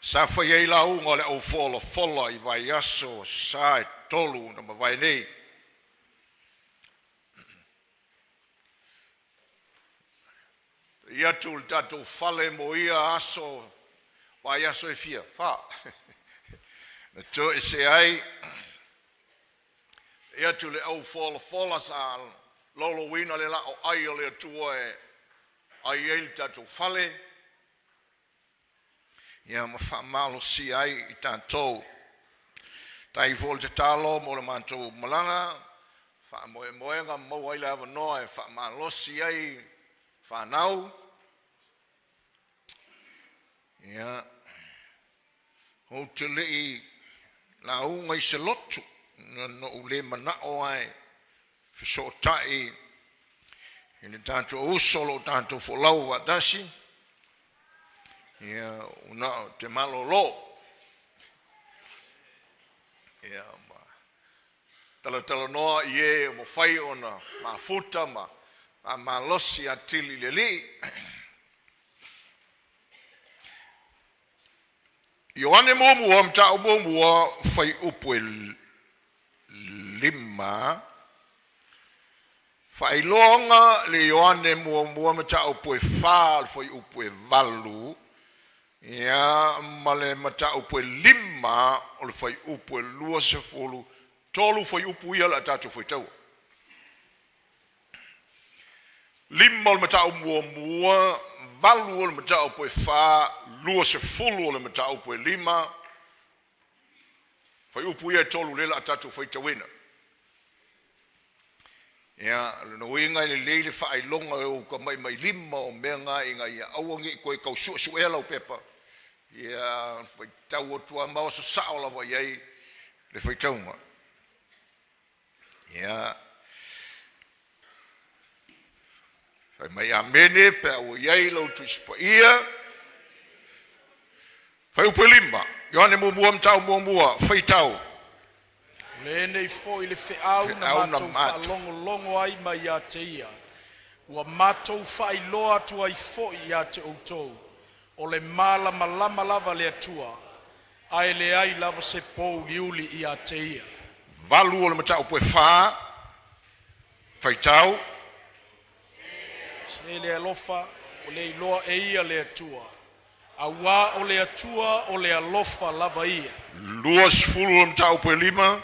Sa fai ai lauga a le au folafola i vaiaso sa e tolu na mavae nei. I atu le tatou fale mo ia aso vaiaso e fia fa na toesea ai i atu le au folafola sa lauina le laoai o le Atua e ai ai le tatou fale ia ma faamalosia ai i tatou. Tai foi le tatalo mo le matou malaga, faamoemoega maua ai le avanoa e faamalosi ai fanau. Ia, ou te lei lauga i se lotu, na ou le manao ai fesootai i le tatou uso o lo o tatou folau faatasi, ia una o te malolo. Ia ma talatalanoa i e o mafai ona mafuta ma faamalosi atili i le Alii. Ioane Muamua, Mataupu Muamua, Fuaiupu e 5, Faailoaga le Ioane Muamua, Mataupu e 4, le fuaiupu e 8, ia ma le mataupu e 5 o le fuaiupu e 23 fuaiupu ia o le a tatou faitaua. 5 o le mataupu muamua, 8 o le mataupu e 4, 20 o le mataupu e 5, fuaiupu ia e tolu lea o le a tatou faitauina. Ia, o lona uiga e lelei le faailoga e ou tamatamailima o mea na ina ia aua ne i toe tau suesuea lau pepa, ia faitau atu lava ma oso sao lava i ai le faitauga. Ia, fai mai amene pe a ua i ai lau Tusi Paia. Fuaiupu e 5, Ioane Muamua, Mataupu Muamua, faitau. O lenei foi le feau na matou faalogologo ai mai ia te ia, ua matou faailoa atu ai foi ia te outou, o le malamalama lava le Atua, ae leai lava se pouliuli ia te ia. 8 o le mataupu e 4, faitau. Se le alofa, ua le iloa e ia le Atua, auā o le Atua o le alofa lava ia. 20 o le mataupu e 5.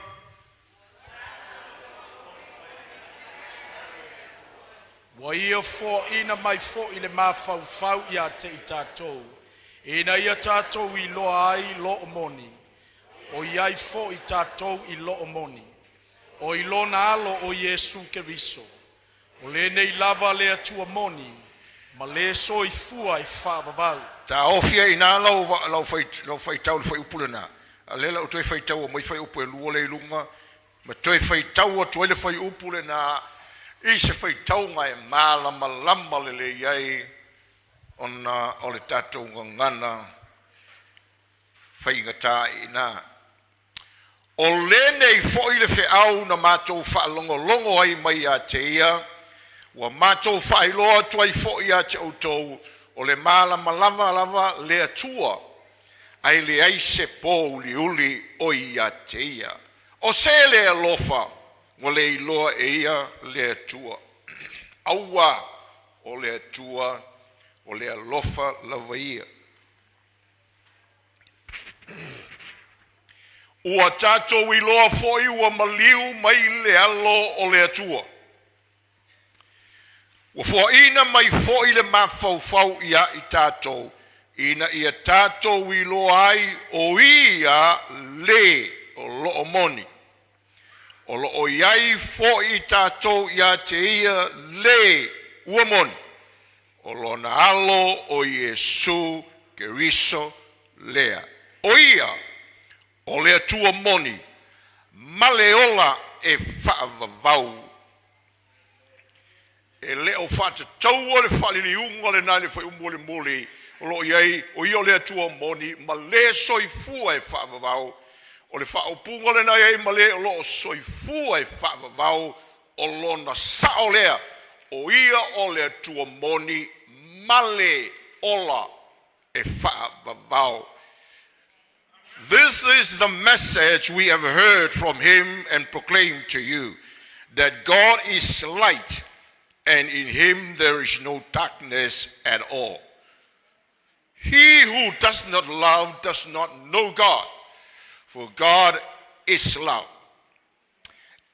Ua ia foaina mai foi le mafaufau ia te i tatou, ina ia tatou iloa ai loo moni, o i ai foi tatou i loo moni, o i lona alo o Iesu Keriso. O lenei lava le Atua moni ma le soifua e faavavau. Taofia i ina lau, lau, lau faitau i le fuaiupu lena, a o lea o le a ou toe faitaua mai fuaiupu e lua lea i luga ma toe faitau atu ai le fuaiupu lena i se faitauga e malamalama lelei ai ona o le tatou gagana faigata i ina. O lenei foi le feau na matou faalogologo ai mai ia te ia, ua matou faailoa atu ai foi ia te outou, o le malamalama lava le Atua, ae leai se pouliuli o ia te ia. O se le alofa, ua le iloa e ia le Atua. Auā o le Atua o le alofa lava ia. Ua tatou iloa foi ua maliu mai le alo o le Atua. Ua foaina mai foi le mafaufau ia i tatou, ina ia tatou iloa ai o Ia le o loo moni. O lo o i ai foi tatou ia te Ia le ua moni, o lona alo o Iesu Keriso lea. O Ia o le Atua moni ma le ola e faavavau. E le o faatatauina le faaliliuga lena i le fuaiupu mulimuli o lo o i ai, o ia o le Atua moni ma le soifua e faavavau. O le faaupuga lena e i ai ma le o lo o soifua e faavavau, o lona sao lea, o ia o le Atua moni ma le ola e faavavau. This is the message we have heard from him and proclaimed to you, that God is light, and in him there is no darkness at all. He who does not love does not know God, for God is love.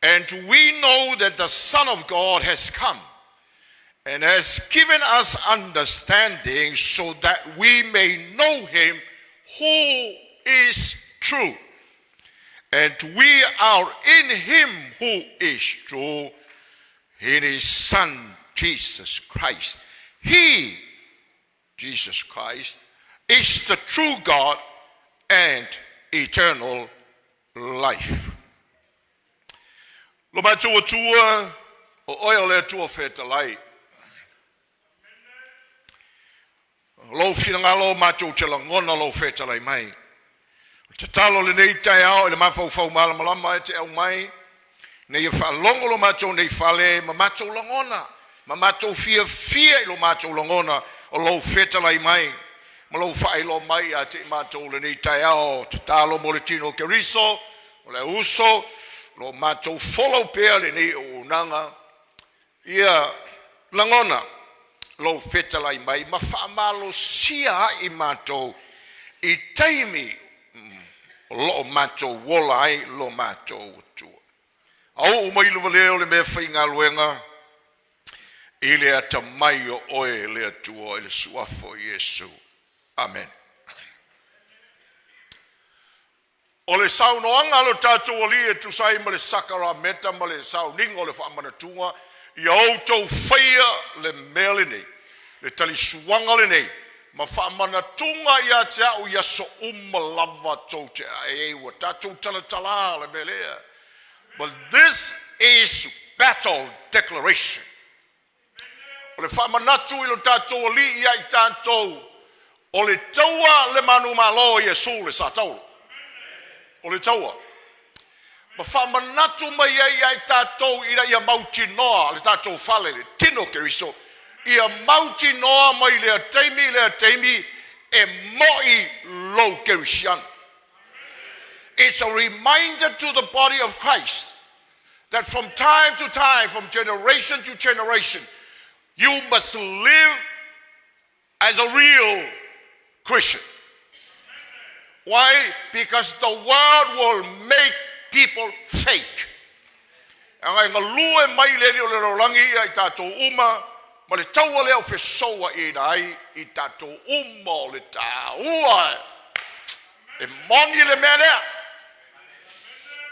And we know that the Son of God has come and has given us understanding so that we may know him who is true. And we are in him who is true, in his Son, Jesus Christ. He, Jesus Christ, is the true God and eternal life. Lo matou Atua, o oe o le Atua fetalai. O lou finagalo matou te lagona lou fetalai mai. O le tatalo i lenei taeao i le mafaufau malamalama e te aumai, ina ia faalogo lo matou nei fale ma matou lagona, ma matou fiafia i lo matou lagona o lou fetalai mai ma lou faailoa mai ia te i matou i lenei taeao. Tatalo mo le tino o Keriso, o le uso, o lo o matou folau pea lenei auaunaga, ia lagona lou fetalai mai ma faamalosia ai i matou i taimi o lo o matou ola ai lo matou Atua. Auu mai lava lea o le meafaigaluega i le atamai o oe le Atua i le suafa o Iesu. Amene. O le saunoaga a lo tatou Alii e tusa ai ma le sakarameta ma le sauniga o le faamanatuga, ia outou faia le mea lenei, le talisuaga lenei, ma faamanatuga ia te au i aso uma lava tou te ae ai. Ua tatou talatala le mea lea. But this is battle declaration. O le faamanatu i lo tatou Alii ia i tatou, o le taua le manumalo o Iesu le Satauro. O le taua. Ma faamanatu mai ai ia i tatou ina ia mautinoa le tatou fale, le tino o Keriso, ia mautinoa mai lea taimi i lea taimi e mo'i lou kerisiano. It's a reminder to the body of Christ that from time to time, from generation to generation, you must live as a real Christian. Why? Because the world will make people fake. Aga e galue mai le Alii o le lalolagi ia i tatou uma, ma le taua lea o fesouaina ai i tatou uma o le taua. E moni le mea lea.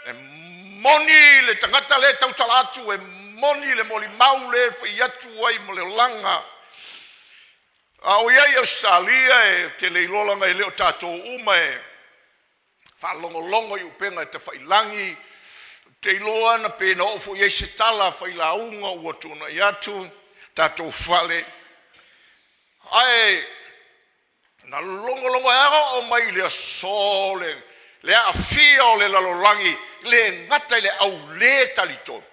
E moni le tagata lea e tautala atu, e moni le molimau lea e fai atu ai ma le olaga. A o i ai i Ausetalia e te le iloa leaga e le o tatou uma e faalogologo i upega e tafailagi. Ou te iloa ana pe na oo foi i ai se tala failauga ua tuanai atu tatou fale. Ae na logologo e oo mai i le aso le, le aafia o le lalolagi le gata i le au lē talitonu,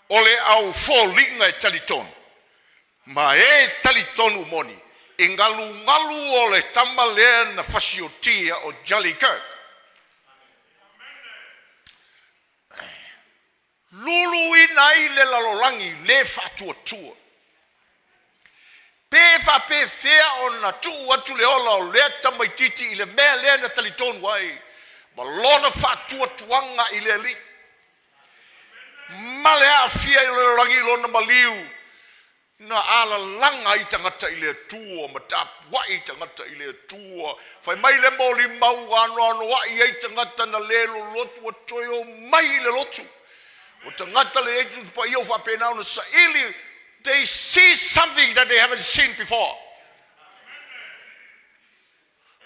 o le au foliga e talitonu, ma e talitonu moni i galugalu o le tama lea na fasiotia o Charlie Kirk. Luluina ai le lalolagi le faatuatua. Pe faapefea ona tuu atu le ola o lea tamaitiiti i le mea lea na talitonu ai ma lona faatuatuaga i le Alii ma le aafia i le lalolagi i lona maliu Na alalaga ai tagata i le Atua ma tapuai tagata i le Atua. Fai mai le molimau ua anoanoai ai tagata na le lolotu ua toe omai i le lotu. O tagata le i ai Tusi Paia ua faapena ona saili, they see something that they haven't seen before.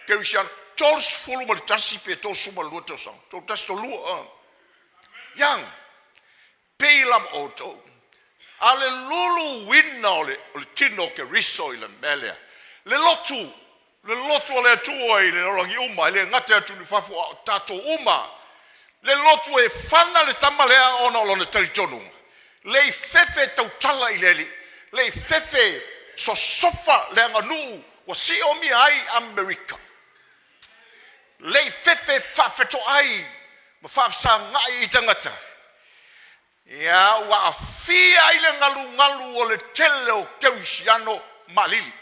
Kerisiano, 31 pe 32 tausaga, 31, 32, young. Pei lava outou, a le luluina o le, o le tino o Keriso i le mea lea, le lotu, le lotu o le Atua i le lalolagi uma, e le gata i atunuu i fafo, a o tatou uma, le lotu e fana le tama lea ona o lona talitonuga, le i fefe tautala i le Alii, le i fefe sosofa le aganuu ua siomia ai Amerika. Le i fefe faafetoai ma faafesagai i tagata, ia ua aafia ai le galugalu o le tele o kerisiano maalili.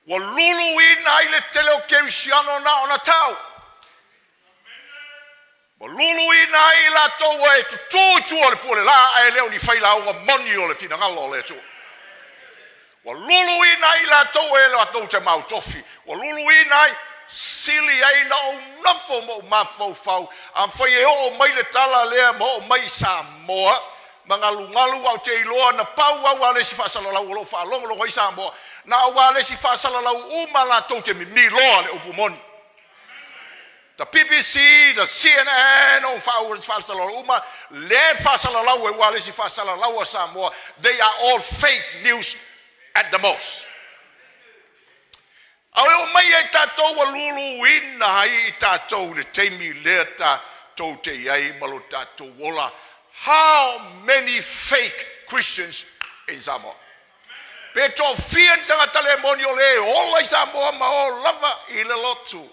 Ua luluina ai le tele o kerisiano na ona tau. Ua luluina ai i latou e tutū i tua o le pua o le la ae le o ni failauga moni o le finagalo o le Atua. Ua luluina ai i latou e latou te mautofi, ua luluina ai, sili ai na ou nofo ma ou mafaufau, afai e oo mai le tala lea ma oo mai i Samoa ma galugalu, aua ou te iloa na pau au lava le isi faasalalau o lo o faalogologo ai Samoa, na au lava le isi faasalalau uma latou te mimi loa le upu moni. The BBC, the CNN, o faasalalau uma lea e faasalalau e ua le isi faasalalau a Samoa, they are all fake news at the most. A o mai ai tatou ua luluina ai i tatou le taimi lea tatou te i ai ma lo tatou ola. How many fake Christians in Samoa? Pe toafia ni tagata le moni o le ola i Samoa ma o lava i le lotu.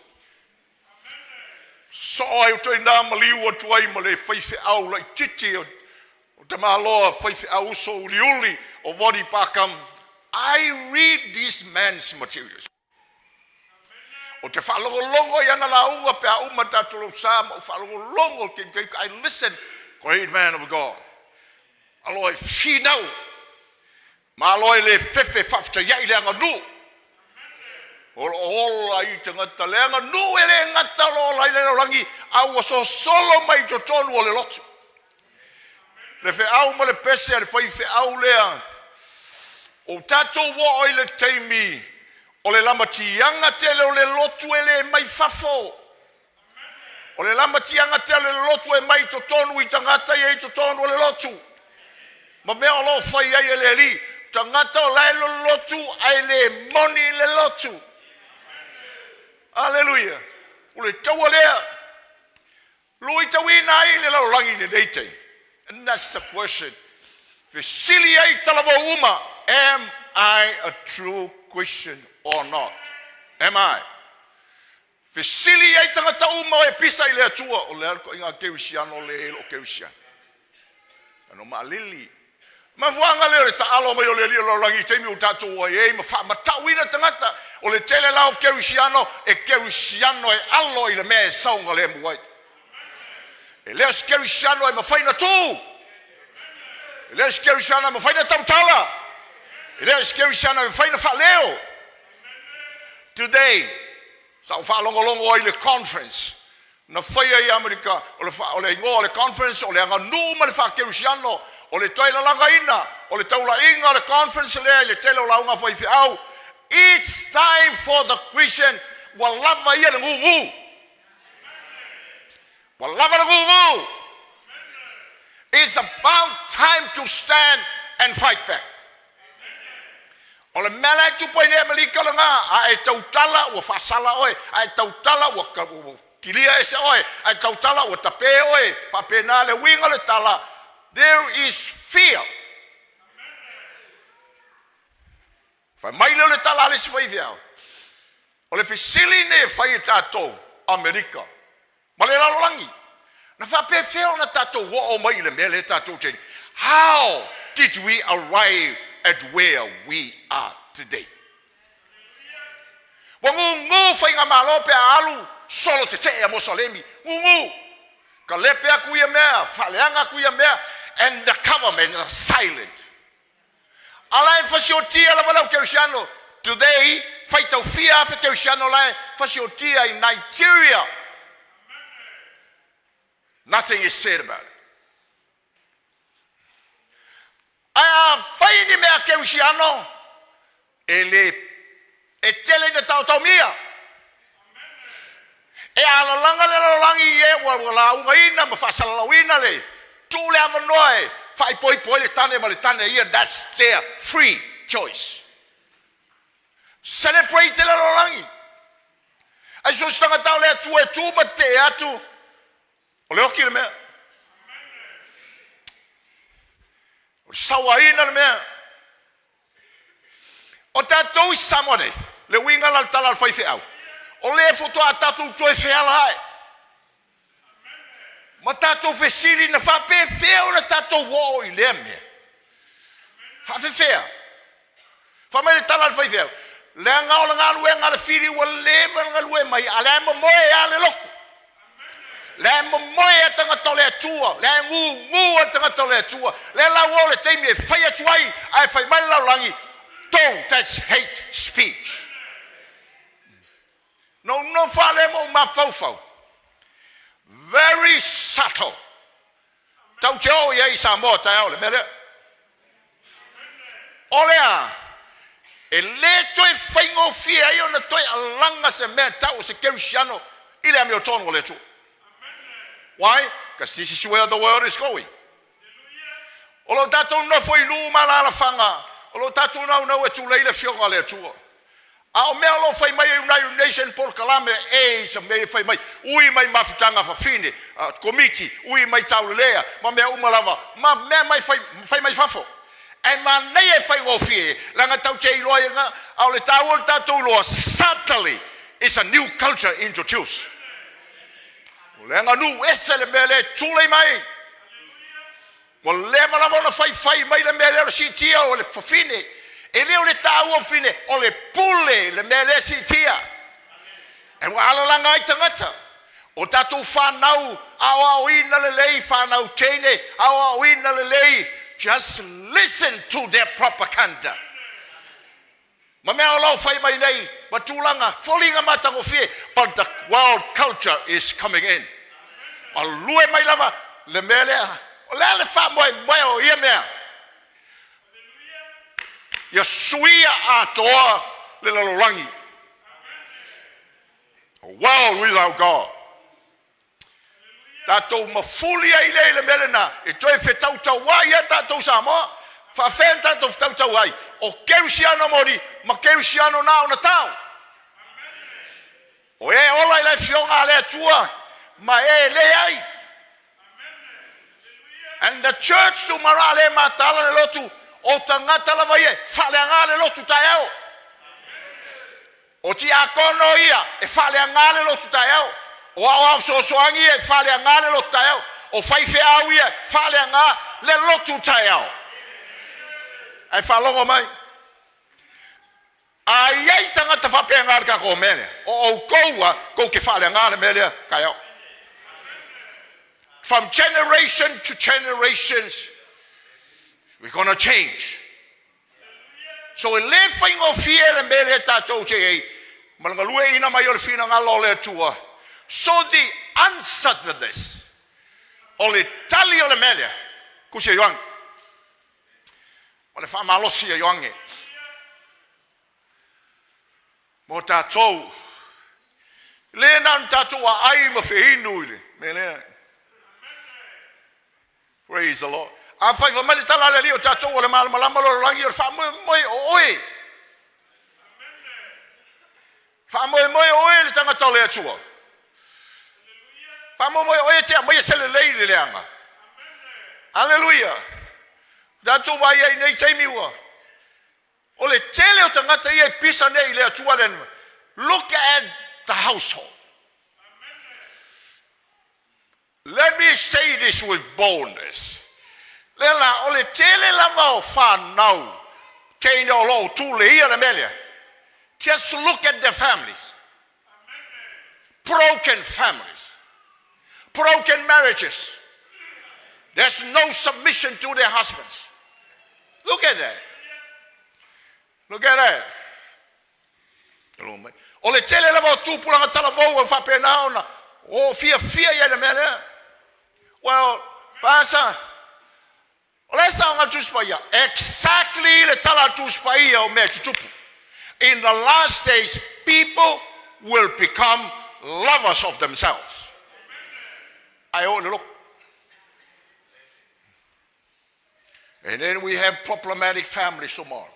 Soo ai o toina maliu atu ai ma le faifeau laititi o tamaloa faifeau uso uliuli o Vonnie Pakam. I read these men's materials. O te whaalongolongo i ana lauga pe a uma tātou lau sa ma o whaalongolongo I listen, great man of God. Alo e finau. Ma alo e le fefe whaafetaiai le aganuu. O lo ola i tagata le aganuu e le gata o lo ola i le lalolagi, a ua sosolo mai i totonu o le lotu. Le feau ma le pese a le faifeau lea. O tatou oo i le taimi o le lamatiaga tele o le lotu e le mai fafo. O le lamatiaga tele o le lotu e mai totonu i tagata ia i totonu o le lotu. Ma mea o lo fai ai e le Alii. Tagata o lae le lotu ae le moni le lotu. Aleluia. O le taua lea. Lui tauina ai le lalolagi i lenei taimi. And that's the question. Fesili ai talavou uma. Am I a true Christian or not? Am I? Fesili ai tagata uma o e pisa i le Atua. O le a le ituaiga kerisiano le e le o kerisiano. Ano maalili. Mafuaaga lea o le taalo mai o le Alii o le lalolagi i taimi o tatou ai ai ma faamatauina tagata. O le tele la o kerisiano e kerisiano e alo i le mea e saogalemu ai. E le o se kerisiano e mafai na tu. E le o se kerisiano e mafai na tautala. E le o se kerisiano e mafai na faaleo. Today, sa ou faalogologo ai le conference na faia i Amerika, o le igoa o le conference o le aganuu ma le faakerisiano, o le toe lalagaina o le taulaiga o le conference lea i le tele o lauga faifeau. It's time for the Christian, ua lava ia le gugu. Ua lava le gugu. It's about time to stand and fight back. O le mea la e tupu ai nei Amerika o lena, a e tautala ua faasala oe, a e tautala ua kilia ese oe, a e tautala ua tape oe, faapena le uiga o le tala. There is fear. Fai mai lea o le tala a le isi faifeau. O le fesili nei e fai e tatou Amerika ma le lalolagi. Na faapefea ona tatou oo mai i le mea lea tatou te. How did we arrive at where we are today? Ua gugu faigamalo pe a alu solo tetee a Mosalemi. Gugu. Ka lepe aku ia mea, faaleaga aku ia mea, and the government are silent. Ala e fasiotia lava lau kerisiano. Today, faitaufia afe kerisiano lae fasiotia i Nigeria. Nothing is said about it. Ae a fai ni mea kerisiano, e le e tele ina taotaomia. E alalaga le lalolagi e ua ua laugaina ma faasalalauina le tuu le avanoa e faaipoipo ai le tane ma le tane ia, that's their free choice. Celebrate le lalolagi. Ai so se tagata o le Atua e tu ma tetee atu, o le oki le mea. O le sauaina le mea. O tatou i Samoa nei, le uiga la le tala a le faifeau. O lea faatoa tatou toe feala ae ma tatou fesili na faapefea ona tatou oo i lea mea. Faafefea? Fai mai le tala a le faifeau, leaga o le galuega a le fili ua leva ona galue mai, a o lea e momoe lava le lotu. Lea e momoe lava tagata o le Atua, lea e gugu lava tagata o le Atua. Lea la ua oo le taimi e fai atu ai, ae fai mai le lalolagi, don't, that's hate speech. Na ou nofo lava lea ma ou mafaufau, very subtle. Tau te oo i ai i Samoa taeao le mea lea. O le a, e le toe faigofie ai ona toe alaga se mea tau o se kerisiano i le amiotonu o le Atua. Why? Because this is where the world is going. O lo o tatou nofo i nuu ma alaalafaga, o lo o tatou naunau e tulei le Afioga a le Atua. A o mea o lo o fai mai e United Nation polokalame AIDS a mea e fai mai, ui mai mafutaga fafine, komiti, ui mai taulelea, ma mea uma lava, ma mea mai fai, fai mai fafo. Ae manaia e faigofie, leaga tau te iloa ai na, a o le taua o le tatou iloa, subtly is a new culture introduced. O le aganuu ese le mea lea e tulei mai. Ua leva lava ona faifai mai le mea lea o le siitia o le fafine. E le o le taua o fafine, o le pule le mea lea e siitia. E ua alalaga ai tagata. O tatou whanau aoaoina lelei, whanau teine aoaoina lelei. Just listen to their propaganda. Ma mea o lo o fai mai nei, ma tulaga, foliga matagofie, but the world culture is coming in. Malue mai lava le mea lea. O le a le faamoemoe o ia mea? Ia suia atoa le lalolagi. A world without God. Tatou mafuli ai lea i le mea lena e toe fetautauai ai tatou Samoa. Faafefea ona tatou fetautau ai? O kerisiano moni ma kerisiano na ona tau. O e ola i le Afioga a le Atua ma e leai. And the church tomorrow a le mataala le lotu, o tagata lava ia e faaleaga le lotu taeao. O tiakono ia e faaleaga le lotu taeao. O aoao fesoasoani ia e faaleaga le lotu taeao. O faifeau ia e faaleaga le lotu taeao. Ae faalogo mai. A i ai tagata faapena i le tatou mea lea, o outou a, tou te faaleaga le mea lea taeao. From generation to generations, we're gonna change. So e le faigofie le mea lea tatou te i ai ma le galueaiina mai o le finagalo o le Atua. So the answer to this, o le tali o le mea lea, tusi a Ioane, o le faamalosi a Ioane mo tatou, le na ona tatou aai ma feinu i le mea lea. Praise the Lord. Afai fai mai le tala a le Alii o tatou o le malamalama o le lalolagi o le faamoemoe o oe. Faamoemoe o oe le tagata o le Atua. Faamoemoe o oe e te aumaia se lelei i le leaga. Aleluia. Tatou vaai ai i nei taimi ua o le tele o tagata ia e pisa nei i le Atua le Look at the household. Let me say this with boldness. Lea la, o le tele lava o whanau teine o lo o tuleia le mea lea. Just look at their families. Broken families. Broken marriages. There's no submission to their husbands. Look at that. Look at that. O le tele lava o tupulaga talavou e faapena ona o fiafia i ai le mea lea. Well, Pastor, o le saoga le Tusi Paia. Exactly le tala a le Tusi Paia o mea e tutupu. In the last days, people will become lovers of themselves. Ae o le loko. And then we have problematic families tomorrow.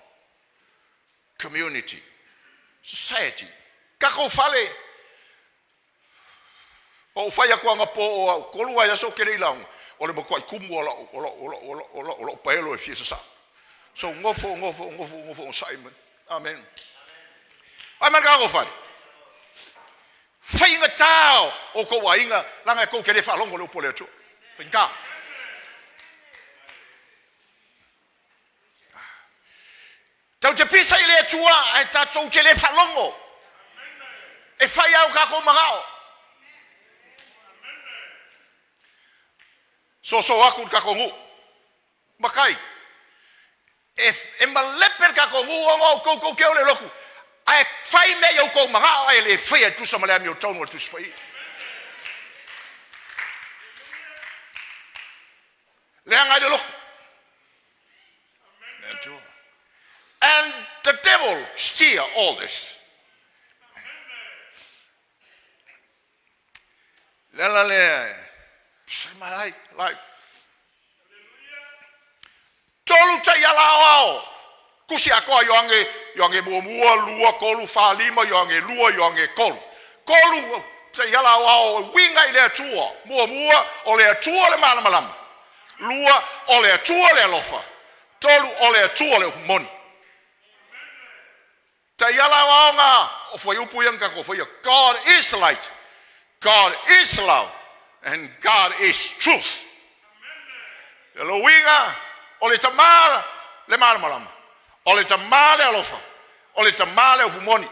Community. Society. Takou fale. O fai atu anapo o au tolu ai aso ke le i lauga, o le matuai tumu o lau, o lau, o lau, o lau, o lau, o lau paelo e fia sasaa. So nofo, nofo, nofo, nofo, onosai mai. Amen. Ai mai le tatou fale. Faigata o kou aiga leaga e tou te le faalogo i le upu a le Atua. Faigata. Tatou te pisa i le Atua ae tatou te le faalogo. E fai lava o tatou manao. Soso atu le tatou nuu. Matai, e, e malepe le tatou nuu ona o outou tou te o le lotu. Ae fai mea i outou manao ae le faia e tusa ma le amiotonu o le Tusi Paia. Leaga ai le lotu. And the devil steer all this. Le ala lea, malai, lai. Tolu taiala aoao. Tusi atoa Ioane, Ioane muamua, lua, tolu, fa, lima, Ioane lua, Ioane tolu. Tolu taiala aoao e uiga i le Atua. Muamua, o le Atua le malamalama. Lua, o le Atua le alofa. Tolu, o le Atua le upu moni. Taiala aoaoga o fuaiupu ia na tatou faia. God is the light. God is love. And God is truth. Le uiga o le Tama le malamalama, o le Tama le alofa, o le Tama le upu moni.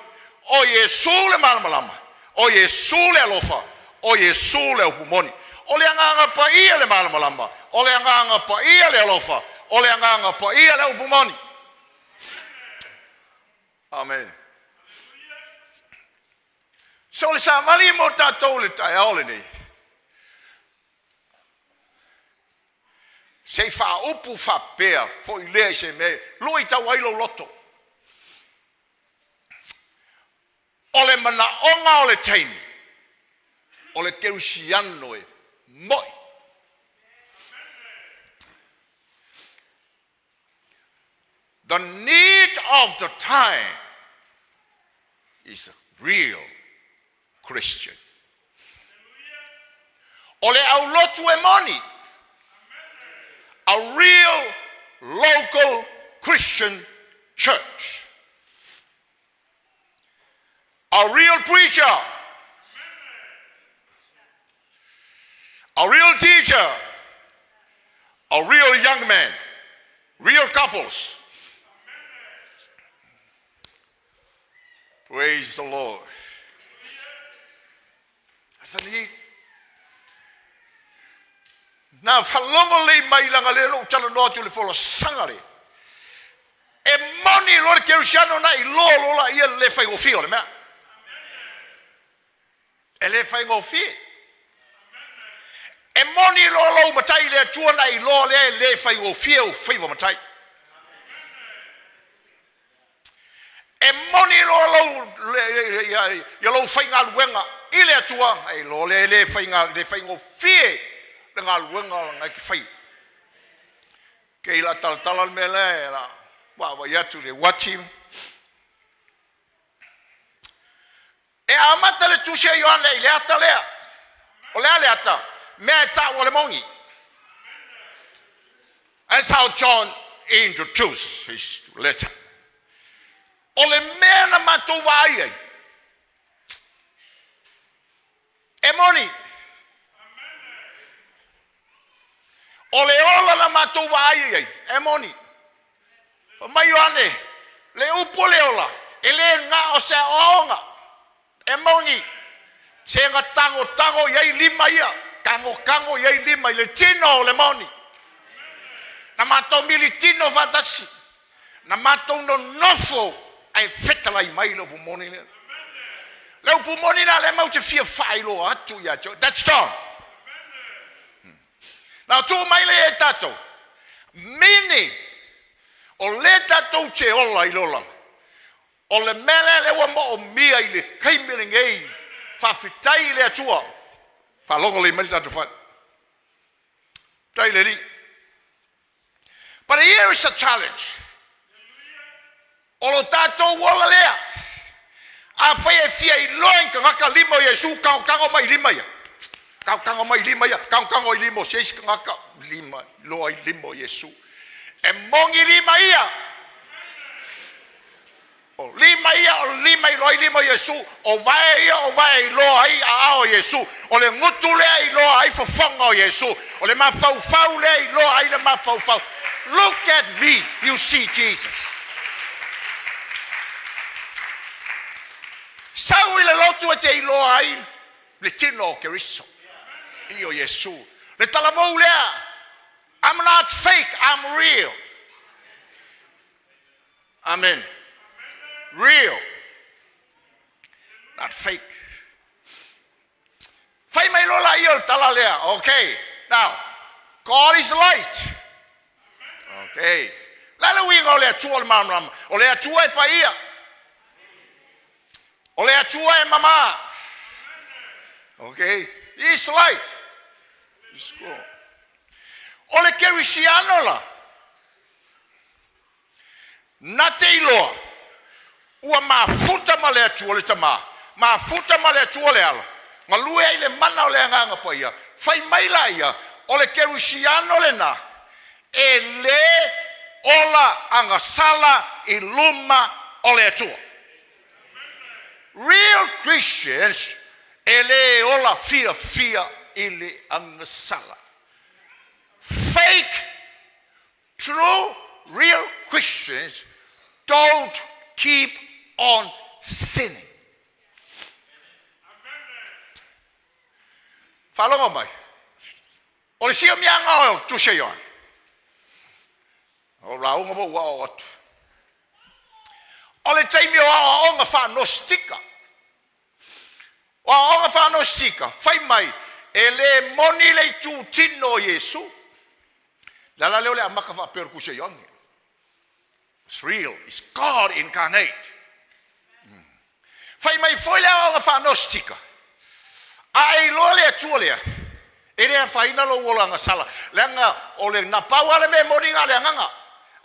O Iesu le malamalama, o Iesu le alofa, o Iesu le upu moni. O le Agaga Paia le malamalama, o le Agaga Paia le alofa, o le Agaga Paia le upu moni. Amen. So le savali mo tatou le taeao lenei. Se i faaupu faapea foi lea i se mea lui tau ai lou loto. O le manaoga o le taimi, o le kerisiano e mo'i. The need of the time is a real Christian. O le aulotu e moni, a real local Christian church. A real preacher. A real teacher. A real young man. Real couples. Praise the Lord. That's the need. Na faalogo lelei mai leaga lea na ou talanoa atu i le folasaga lea. E moni loa le kerisiano na iloa loa laia le le faigofie o le mea. E le faigofie. E moni loa lou matai i le Atua na iloa lea e le faigofie ou faiva matai. E moni loa lou, ia, ia lou faigaluega i le Atua, e iloa lea e le, faiga, le faigofie le galuega na e te faia. Kei la talatala le mea lea, la vaavaai atu i le uati. E amata le tusi a Ioane i le ata lea. O le a le ata? Mea e tau o le moni. That's how John introduced his letter. O le mea na matou vaai ai, e moni. O le ola na matou vaai ai, e moni. Fai mai Ioane, le upu o le ola, e le na o se aoaoga, e moni. Se na tagotago i ai lima ia, tagotago i ai lima i le tino o le moni. Na matou militino faatasi, na matou nonofo ae fetalai mai le upu moni lea. Le upu moni la lea matou te fia faailoa atu ia te oe. That's John. Na tuu mai lea e tatou. Mini o le tatou te ola i le olaga. O le mea lea lea ua moomia i le taimi lenei. Faafetai i le Atua. Faalogo lelei mai le tatou fale. Tai le Alii. But here is a challenge. O lo tatou ola lea. Afai e fia iloa i tagata lima o Iesu, tagotago mai lima ia. Tagotago mai lima ia, tagotago i lima o se isi tagata, lima, iloa i lima o Iesu. E moni lima ia. O lima ia o lima e iloa ai lima o Iesu, o vae ia o vae e iloa ai aao o Iesu, o le gutu lea e iloa ai fofoga o Iesu, o le mafaufau lea e iloa ai le mafaufau. Look at me, you see Jesus. Sau i le lotu e te iloa ai le tino o Keriso, i o Iesu. Le talavou lea, I'm not fake, I'm real. Amen. Real. Not fake. Fai mai loa laia o le tala lea. Okay. Now, God is light. Okay. O le a le uiga o le Atua o le malamalama? O le Atua e paia. O le Atua e mamā. Okay. He is light. He's God. O le kerisiano la, na te iloa ua mafuta ma le Atua le Tamā, mafuta ma le Atua le Ala, galue ai i le mana o le Agaga Paia, fai mai laia, o le kerisiano lenā e lē ola agasala i luma o le Atua. Real Christians e lē ola fiafia i le agasala. Fake True real Christians don't keep on sinning. Faalogo mai. O le siomiaga o Tusi a Ioane. O lauga mo ua oo atu. O le taimi o aoaoga faa-Gnostika. O aoaoga faa-Gnostika, fai mai e lē moni le itutino o Iesu. Le ala lea o le amata faapea o le Tusi a Ioane. It's real. It's God incarnate. Fai mai foi le aoaoga faa-Gnostika, a e iloa le Atua lea, e le afaina lou ola agasala, leaga o le na pau lava le mea e moni na o le agaga,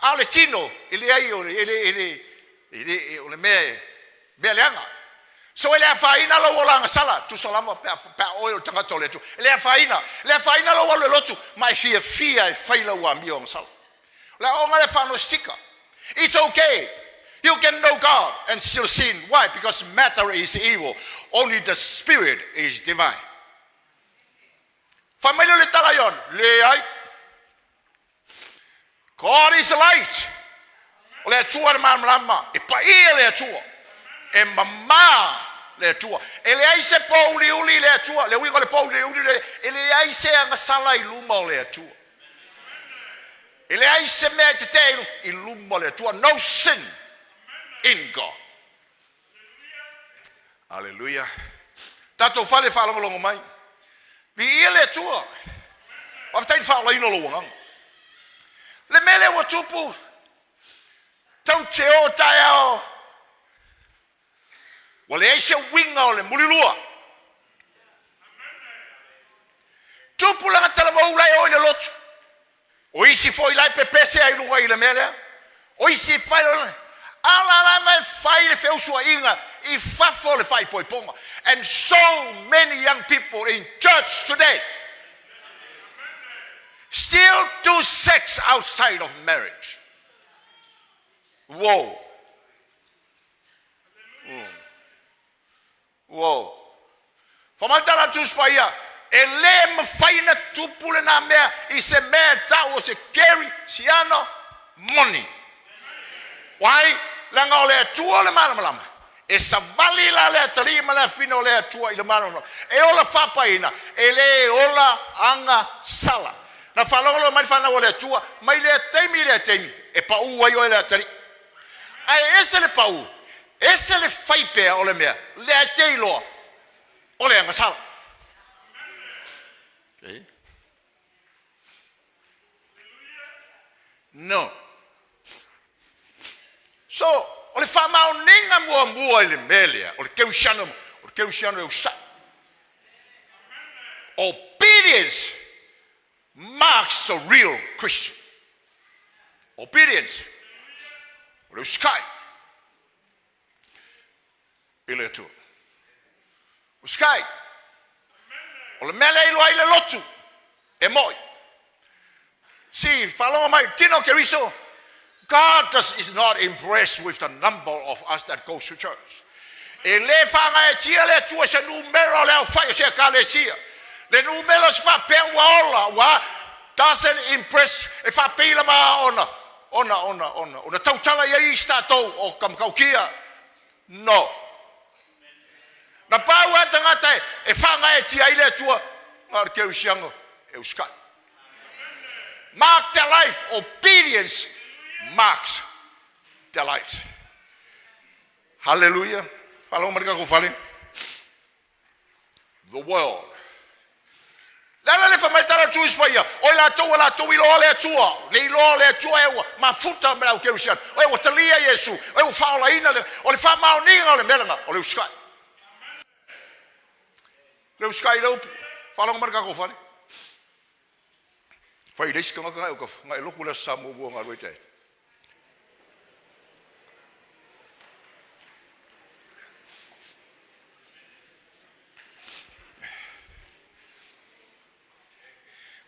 a o le tino, e leai, e le, e le, e le, o le mea e Mea leaga. So e le afaina lou ola agasala, tusa lava pe a, pe a oe o le tagata o le Atua. E le afaina, e le afaina lou alu e lotu, ma e fiafia e fai lau amio agasala. O le aoaoga lea faa-Gnostika. It's okay. You can know God and still sin. Why? Because matter is evil. Only the spirit is divine. Fai mai lea o le tala Ioane, leai. God is light. O le Atua le malamalama. E paia le Atua. E mamā le Atua. E leai se pōuliuli i le Atua. Le uiga o le pōuliuli, le, e leai se agasala i luma o le Atua. E leai se mea e tetee i luma o le Atua. No sin in God. Aleluia. Tatou fale faalogologo mai. Viia le Atua. Faafetai i le faaolaina o lou agaga. Le mea lea ua tupu, tau te o taeao, ua leai se uiga o le mulilua. Tupu lana talavou la e o i le lotu. O isi foi la e pepese ai i luga i le mea lea. O isi e fai lona, a o la lava e fai le feusuaiga i fafo o le faaipoipoga. And so many young people in church today still do sex outside of marriage. Whoa. Uou. Fai mai le tala a le Tusi Paia, E lē mafai ona tupu lenā mea i se mea e tau o se kerisiano moni. Why? Leaga o le Atua o le malamalama. E savali la le atalii ma le afina o le Atua i le malamalama. E ola faapaina, e lē ola aga sala. Na faalogologo mai le fanau a le Atua, mai lea taimi i lea taimi, e paū ai oe le atalii. Ae ese le paū, ese le fai pea o le mea lea e te iloa o le agasala. Okay. No. So, o le faamaoniga muamua i le mea lea, o le kerisiano, o le kerisiano e usitai. Obedience marks a real Christian. Obedience. O le usikai i le Atua. Usikai. O le mea lea e iloa ai le lotu, e mo'i. Si, faalogo mai, tino Keriso, God does, is not impressed with the number of us that goes to church. E le faagaeetia le Atua i se numera o le aofai o se Ekalesia. Le numera o se faapea ua ola, ua doesn't impress, e faapei lava ona, ona, ona, ona, ona tautala i ai isi tatou o ka matautia. No. Na pau lava tagata e faagaeetia ai le Atua, na o le kerisiano e usitai. Mark their life, obedience marks their lives. Hallelujah. Faalogo mai le tatou fale. The world. Le ala le fai mai tala tu ispaia, o i latou ua latou iloa le Atua, le iloa le Atua e ua mafuta me lau kerisiano, o e ua talia Iesu, o e ua faaolaina le, o le faamaoniga o le mea lena, o le usitai. Le usitai i le upu, faalogo mai le tatou fale. Fai le isi tagata na e na e lotu le Aso Sa muamua na alu ai tae.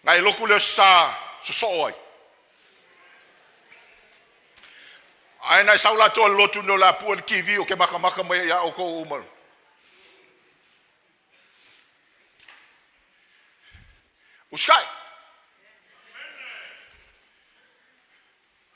Na e lotu le Aso Sa sosoo ai. Ae na e sau latou le lotu no la pua le TV o ke makamaka mai ia outou uma. Usitai.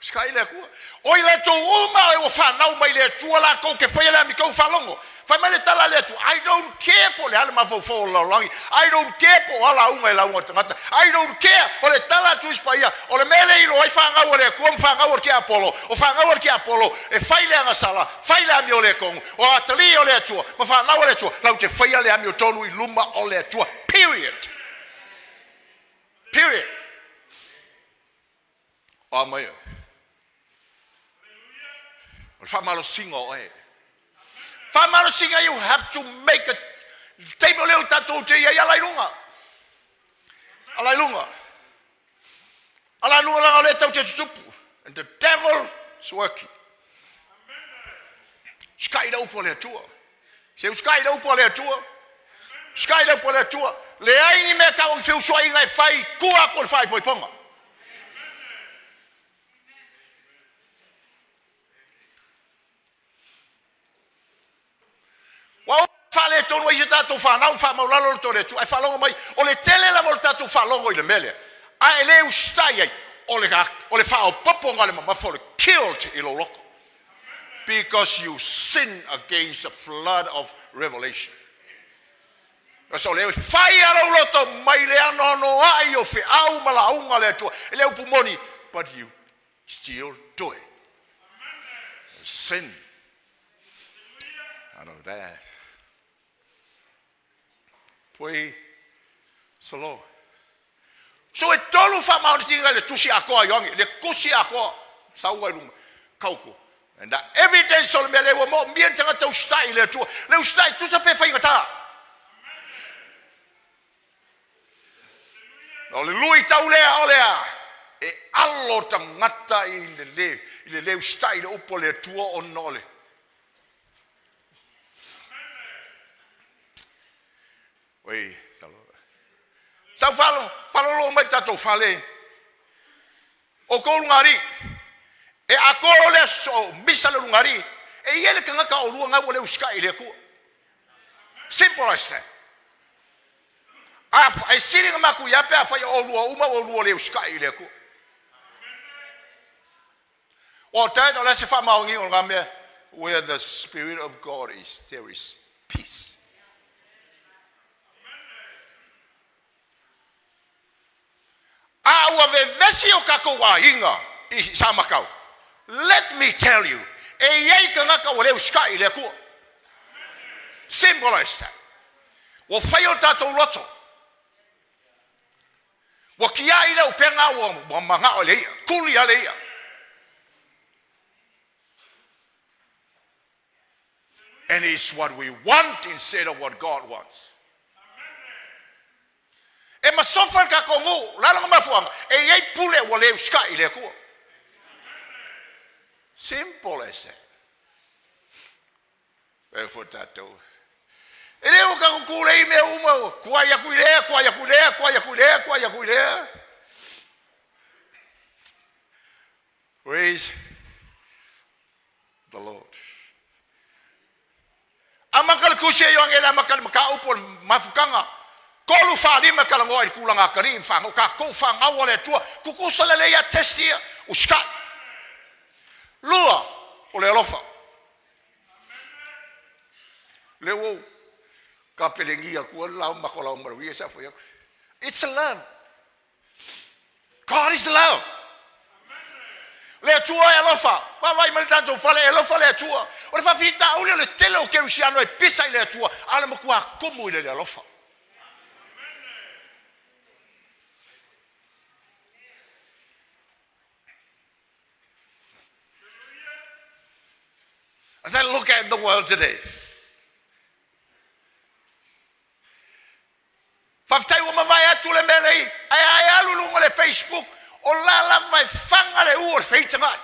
Usitai le Atua. O i latou uma e ua fanau mai le Atua latou te faia le amiotonu faalogo. Fai mai le tala a le Atua, I don't care po o le a le mafaufau o le lalolagi. I don't care po o a lauga e lauga a le tagata. I don't care. O le tala a Tusi Paia, o le mea lea e iloa ai fanau a le Atua ma fanau a le tiapolo, o fanau a le tiapolo e fai le agasala, fai le amio le tonu, o atalii o le Atua ma fanau a le Atua, latou te faia le amiotonu i luma o le Atua. Period. Period. O a mai oe? O le faamalosiga o oe. Faamalosiga, you have to make a taimi o lea o tatou te i ai ala i luga. Ala i luga. Ala i luga leaga o lea tau te tutupu. And the devil is working. Usitai le upu a le Atua. Se usitai le upu a le Atua. Usitai le upu a le Atua. Leai ni mea tau o ni feusuaiga e fai i tua atu o le faaipoipoga. Ua uma faaletonu ai se tatou fanau ma faamaulalo le tole atu, ae faalogo mai, o le tele lava o le tatou faalogo i le mea lea, ae e le usitai ai, o le, o le faaopoopoga o le mamafa o le guilt i lou loto. Because you sin against the flood of revelation. Because o le fai a lou loto mai le anoanoai o feau ma lauga a le Atua. E le upu moni, but you still do it. Sin out of that. Praise the Lord. So e tolu faamaonisiga i le tusi atoa a Ioane, le tusi atoa, sau ai luma, kauku. And the evidence o le mea lea ua moomia ni tagata usitai i le Atua. Le usitai tusa pe faigata. O le luitau lea o le a? E alo tagata i le le, i le le usitai i le upu a le Atua ona o le Oi, sau falo, falolo mai tatou fale. O kou lugalii, e atoa loa le aso misa le lugalii, e i ai le tagata o lua na ua le usitai i le Atua. Simple as that. A, e sili ona matuia pe afai o oulua uma ua oulua le usitai i le Atua. Ua tae o le a se faamaoniga o lena mea? Where the Spirit of God is, there is peace. A ua vevesi o tatou aiga i Samakau, let me tell you, e i ai tagata ua le usitai i le Atua. Simple as that. Ua fai o tatou loto. Ua tiai le upega ua manao i le ia, tuli lava le ia. And it's what we want instead of what God wants. E masofa le tatou nuu, o le a lona mafuaaga? E i ai pule ua le usitai i le Atua. Simple as that. E foi tatou. E le o tatou tulei i mea uma, tuai atu i lea, tuai atu i lea, tuai atu i lea, tuai atu i lea. Praise. the Lord. Amata le tusi a Ioane le amata le mataupu o le mafutaga. 3 4 5 talanoa i le tulaga atalii ma fanau, tatou fanau a le Atua, tutusa lelei a test ia, usitai. Lua, o le alofa. Lea ua ou tapelenia atu le lao matou lao maluia sa fai atu. It's a love. God is love. Le Atua e alofa. Vaavaai mai le tatou fale, e alofa le Atua. O le faafitauli o le tele o kerisiano e pisa i le Atua, a o le matua tumu i le alofa. As I look at the world today, Faafetai ua mavae atu le mea nei, ae a e alu i luga o le Facebook, o la lava e faga le u o le feitagai.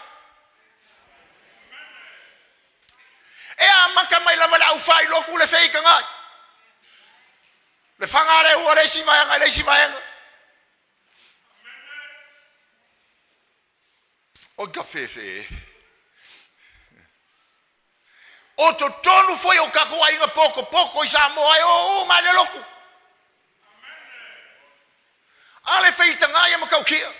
E amata mai lava i le aufailotu le feitagai. Le faga le u a le isi vaega i le isi vaega. Oi ka fefe. O totonu foi o tatou aiga potopoto i Samoa e o uma i le lotu. A le feitagai e matautia.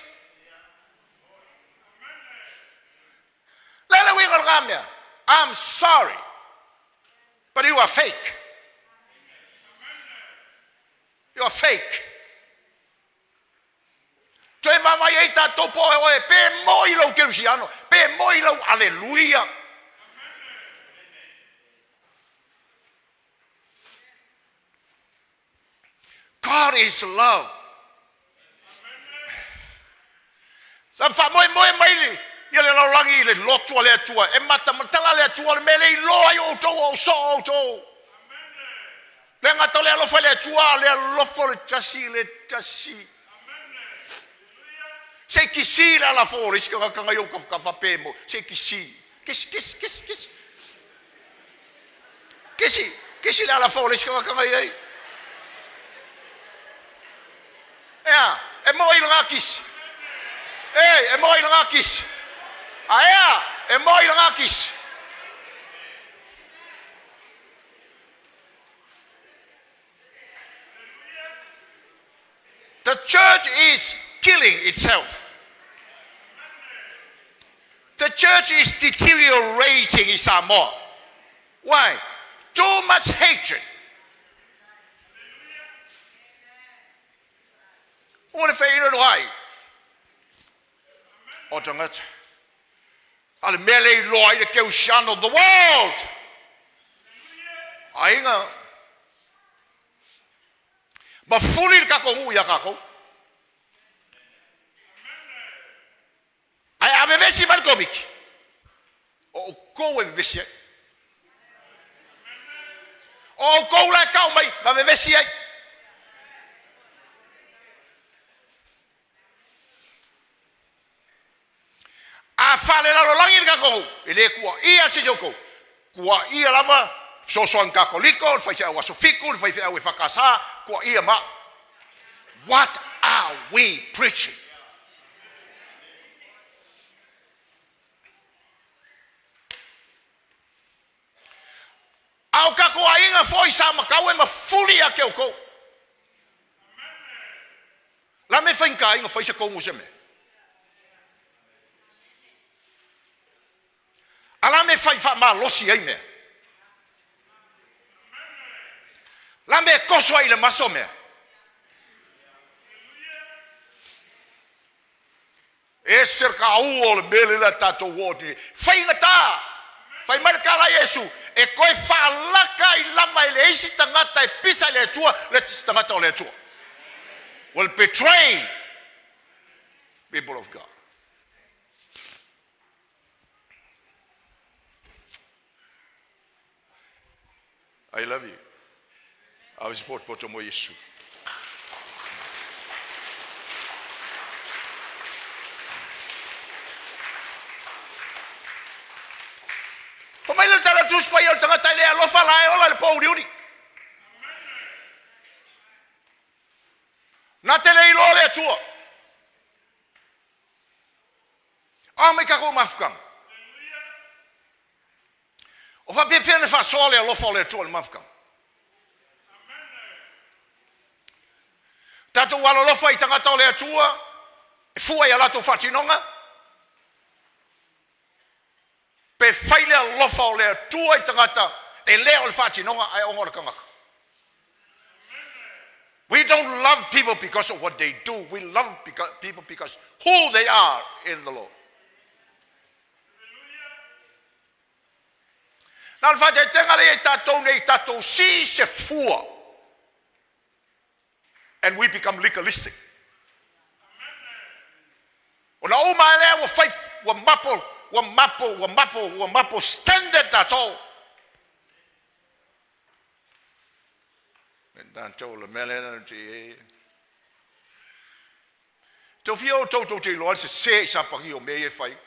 Le le uiga o lena mea. I'm sorry, but you are fake. You are fake. Toe vaavaai ai tatou po o oe pe moi lou kerisiano, pe moi lou aleluia. God is love. Sa faamoemoe mai le ia le lalolagi i le lotu a le Atua e matamatala le Atua o le mea le iloa ai outou o soo outou. Le gata o le alofa i le Atua, a o le alofa o le tasi i le tasi. Se i kisi le alafo o le isi tagata nai ou tafatafa pe mo, se i kisi. Kisi, kisi, kisi, kisi. Kisi, kisi le alafo o le isi tagata nai ai. Ea, e moa i lana kisi. Ei, e moa i lana kisi. A ea, e moa i lana kisi. The church is killing itself. The church is deteriorating in Samoa. Why? Too much hatred. Ua le feinoinoai o tagata. A le mea le iloa ai le keusiano the world. Aiga mafuli le tatou nuu iā tatou. Ae a vevesi mai le Komiti, o outou e vevesi ai. O outou la e tau mai ma vevesi ai. A faalelalolagi le tatou nuu, e le tuuaia se isi o outou. Tuuaia lava fesoasoani Katoliko, le faifeau Aso Fitu, le faifeau EFKS, tuuaia ma. What are we preaching? A o tatou aiga foi sa matau e mafuli ia te outou. La me faigata ai ona fai se tonu i se mea? A la me fai faamalosi ai mea? La me toso ai i le maso mea? Ese le taua o le mea lea a tatou oo atu nei. Faigata! Fai mai le tala a Iesu, e toe faalaka ai lava e le isi tagata e pisa i le Atua le isi tagata o le Atua. Will betray people of God. I love you. Ave se potopoto mo Iesu. Fa mai le tala Tusi Paia o le tagata e le alofa la e ola i le pōuliuli. Na te le iloa le Atua. A mai tatou mafutaga. O faapefea ona faasoa le alofa o le Atua i le mafutaga? Tatou alolofa i tagata o le Atua e fua i a latou faatinoga, pe fai le alofa o le Atua i tagata e le o le faatinoga ae ona o le tagata. We don't love people because of what they do. We love people because who they are in the Lord. Na o le faatetega lea i tatou nei tatou sii se fua and we become legalistic. Ona uma ai lea ua fai ua mapo ua mapo ua mapo ua mapo standard tatou. Tatou le mea lea na te e. Tau fia outou tou te iloa le sese i sapagi o mea ia e fai,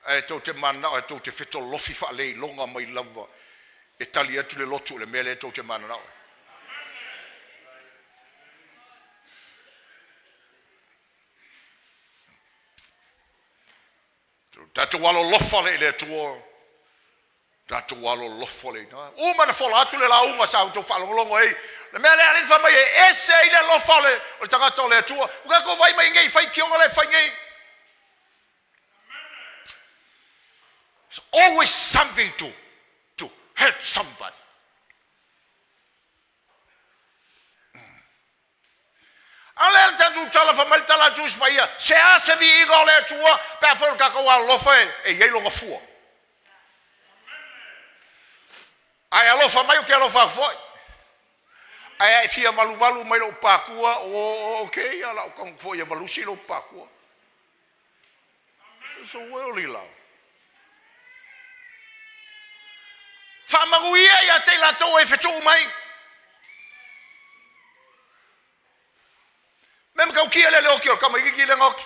ae tou te mananao e tou te fetolofi faaleiloga mai lava e tali atu le lotu i le mea lea tou te mananao ai. Tatou alolofa lea i le Atua. Tatou alolofa lea. Uma na fola atu le lauga sa outou faalogologo ai. Le mea lea alii fai mai e ese ai le alofa o le, o le tagata o le Atua. Ua tatou vai mai nei faitioga lea e fai nei. It's always something to, to hurt somebody. A o lea le tatou tala fai mai le tala a Tusi Paia, se a se viiga o le Atua pe afai o le tatou alolofa e i ai lona fua. Ae alofa mai ou te alofa atu foi. Ae a e fia valuvalu mai lou patua, o okay, ia lau tago foi e valusi lou patua. It's a worldly love. Faamanuia ia te i latou e fetuu mai. Me matautia lea le oti o le tamaititi lea na oti.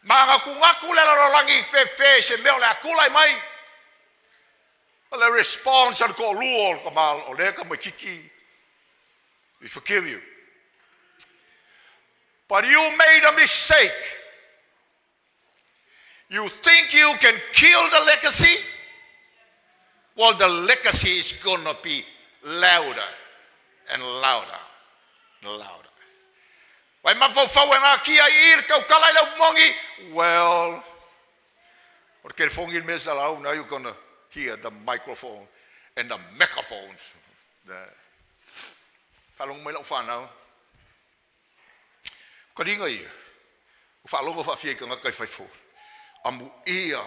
Manatunatu le lalolagi fefe i se mea o le a tulai mai. O le response a le toalua o le tama o lea tamaititi, we forgive you. But you made a mistake. You think you can kill the legacy? Well, the legacy is gonna be louder and louder and louder. Vai mafaufau e natia i i le tautala i le upu Well, o le telefoni le mea sa lau, now you're gonna hear the microphone and the megaphones. Faalogo mai lau whanau. Kaliga ia, ua faalogo faafia i tagata i faifo, amuia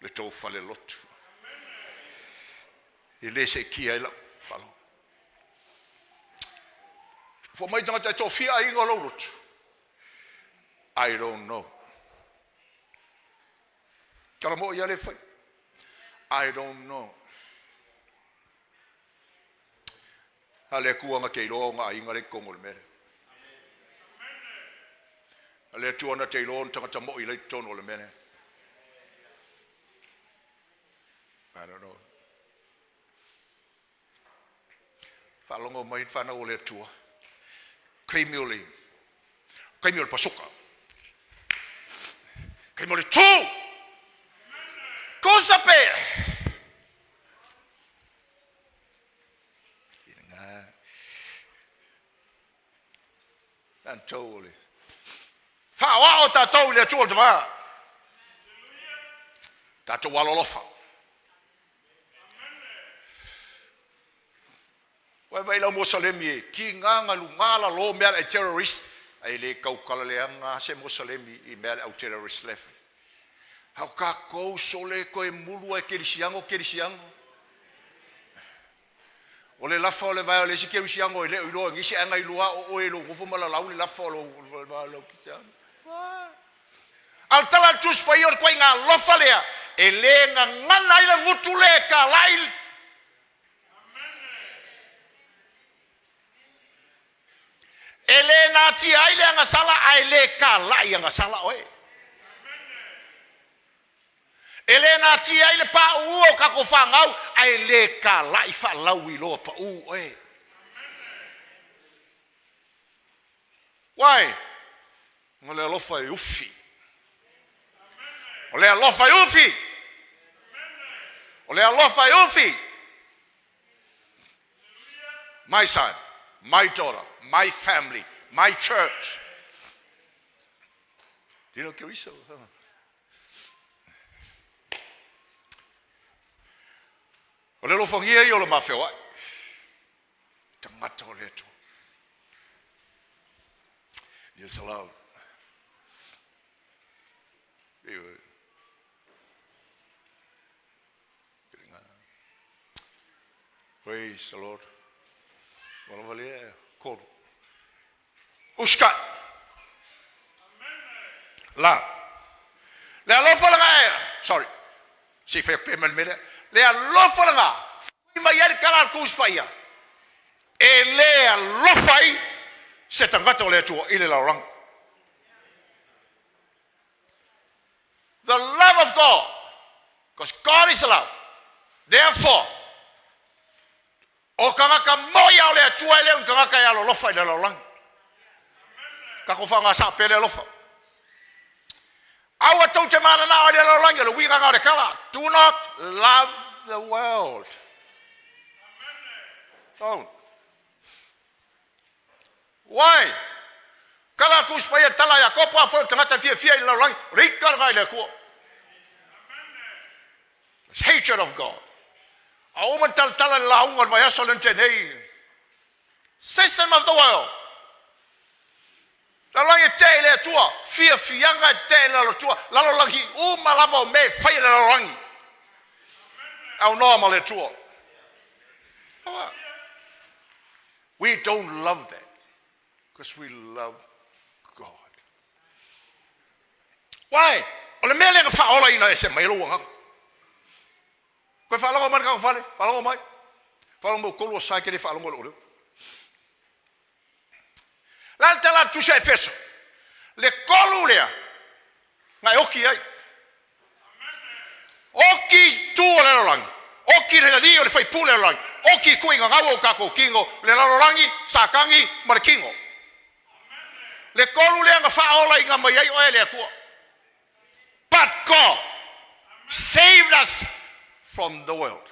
le tou falelotu. E le seetia ai lau faalogo. Fua mai tagata e toafia aiga o lou lotu. I don't know. Tala mo ia le fai. I don't know. A le Atua na te iloa ona aiga lea i totonu o le mea lea. A le Atua na te iloa ona tagata moi la i totonu o le mea lea. I don't know. Faalogo mai whanau o le Atua. Taimi o le, taimi o le pasuka. Taimi o le tū. Tusa pe. Tatou o le faaoao tatou i le Atua o le Tama. Tatou alolofa. Ua vai lau Mosalemi e ki ngā luga la lo mea le terrorist ai le tautala leaga se Mosalemi i mea le au terrorist le fai. Hau kākou sole koe mulu ai kerisiano kerisiano. O le lafa o le vae o le isi kerisiano e le o iloa nisi ae ngai lua o oe lo nofo ma lalau le lafa o lo vae o lo kisiano. A o le tala a le Tusi Paia o le ituaiga alofa lea e le gagana ai le gutu le kalai. E le natia ai le agasala ae le kalai agasala oe. E le natia ai le pauu o kako fanau ae le kalai faalauiloa pau oe. Why? O le alofa e ufi. O le alofa e ufi. O le alofa e ufi. My son, my daughter, my family, my church. Do you know Keriso? O le alofagia ia o le mafeoai. Tagata o le Atua. Yes, love. Praise the Lord. Ua lava lea, kolu. Usikai. La. Le alofa lena e, sorry, se i fai atu pea ma le mea lea. Le alofa lena, fai mai ai le tala a le Tusi Paia, e le alofa ai se tagata o le Atua i le lalolagi. The love of God, because God is love. Therefore, o tagata moi a o le Atua e le o ni tagata e alolofa i le lalolagi. Tatou faaaoga sao pea le alofa. Aua tou te mananao i le lalolagi, o le uiga lena o le tala. Do not love the world. Don't. Why? Tala a Tusi Paia, tala a Iakopo, afai o le tagata e fiafia i le lalolagi, o le ita lena i le Atua. It's hatred of God. A uma na talatala le lauga o le vaiaso lea na tea nei. System of the world. Lalolagi e tetee i le Atua, fiafiaga e tetee i le Atua, lalolagi uma lava o mea e fai e le lalolagi. Aunoa ma le Atua. We don't love that because we love God. Why? O le mea lea na faaolaina ese mai ai lou agaga. Koe faalogo mai le tatou fale, faalogo mai. Faalogo mai ua tolu aso e te le faalogo i lou leo. O le a le tala a le Tusi a Efeso? Le tolu lea na e oti ai. Oti i tu o le lalolagi, oti i le alii o le faipule o le lalolagi, oti i tuuina gau o tatou tino, le lalolagi, Satani ma le tino. Le tolu lea na faaolaina mai ai oe e le Atua. But God saved us from the world.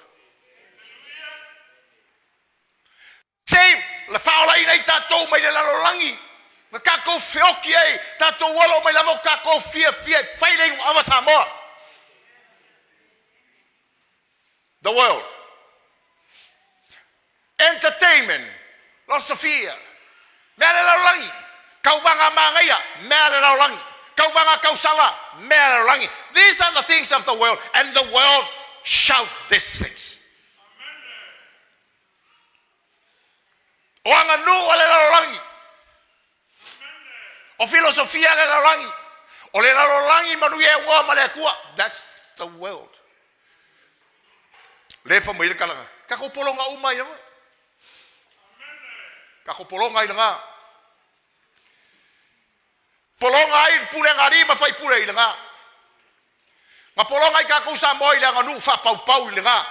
Save, le faaolaina ai tatou mai le lalolagi na tatou feoti ai, tatou ola uma ai lava o tatou fiafia e fai le iuava Samoa. The world. Entertainment, losofia, mea a le lalolagi, tauvaga manaia, mea a le lalolagi, tauvaga tausala, mea a le lalolagi. These are the things of the world and the world shout these things. O aganuu a le lalolagi, o filosofia a le lalolagi, o le lalolagi manuia e uoa ma le Atua. That's the world. Le fa mai le tala, tatou pologa uma ai lava. Tatou pologa ai lena. Pologa ai le pulega a alii ma faipule i lena. Na pologa ai tatou Samoa i le aganuu faapaupau i lena.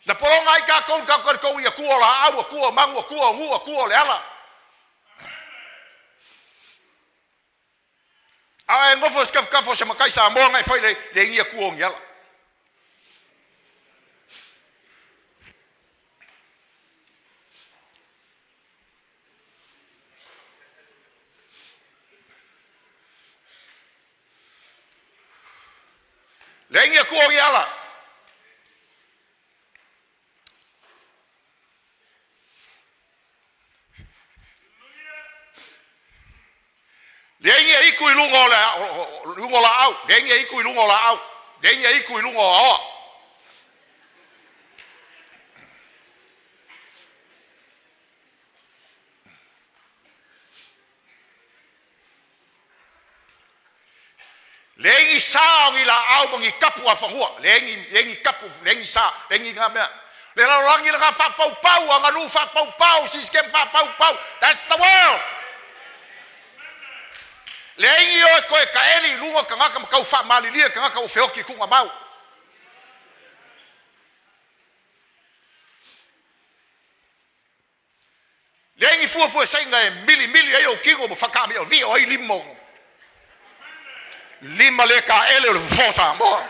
Na pologa ai tatou i le tatou i Atua o laau, Atua o manu, Atua o nuu, Atua o le ala. A e nofo i se tafatafa o se matai Samoa na e fai le le ini Atua o ni ala. Leai ni Atua o ni ala. Leai ni aiku i luga o le luga o laau, leai ni aiku i luga o laau, leai ni aiku i luga o aoa. Leai ni sa o ni laau ma ni tapu afanua, leai ni, leai ni tapu, leai ni sa, leai ni ngā mea. Le lalolagi le ngā whaapaupau, aganuu whaapaupau, system whaapaupau, that's the world. Leai ni oe koe kaeli i luga o tagata ma tau faamalilie tagata ua feoti i kuga mau. Leai ni fuafuasaina e milimili ai ou tino ma whakaamia vio ai lima o. Lima le taele o le fofo o Samoa.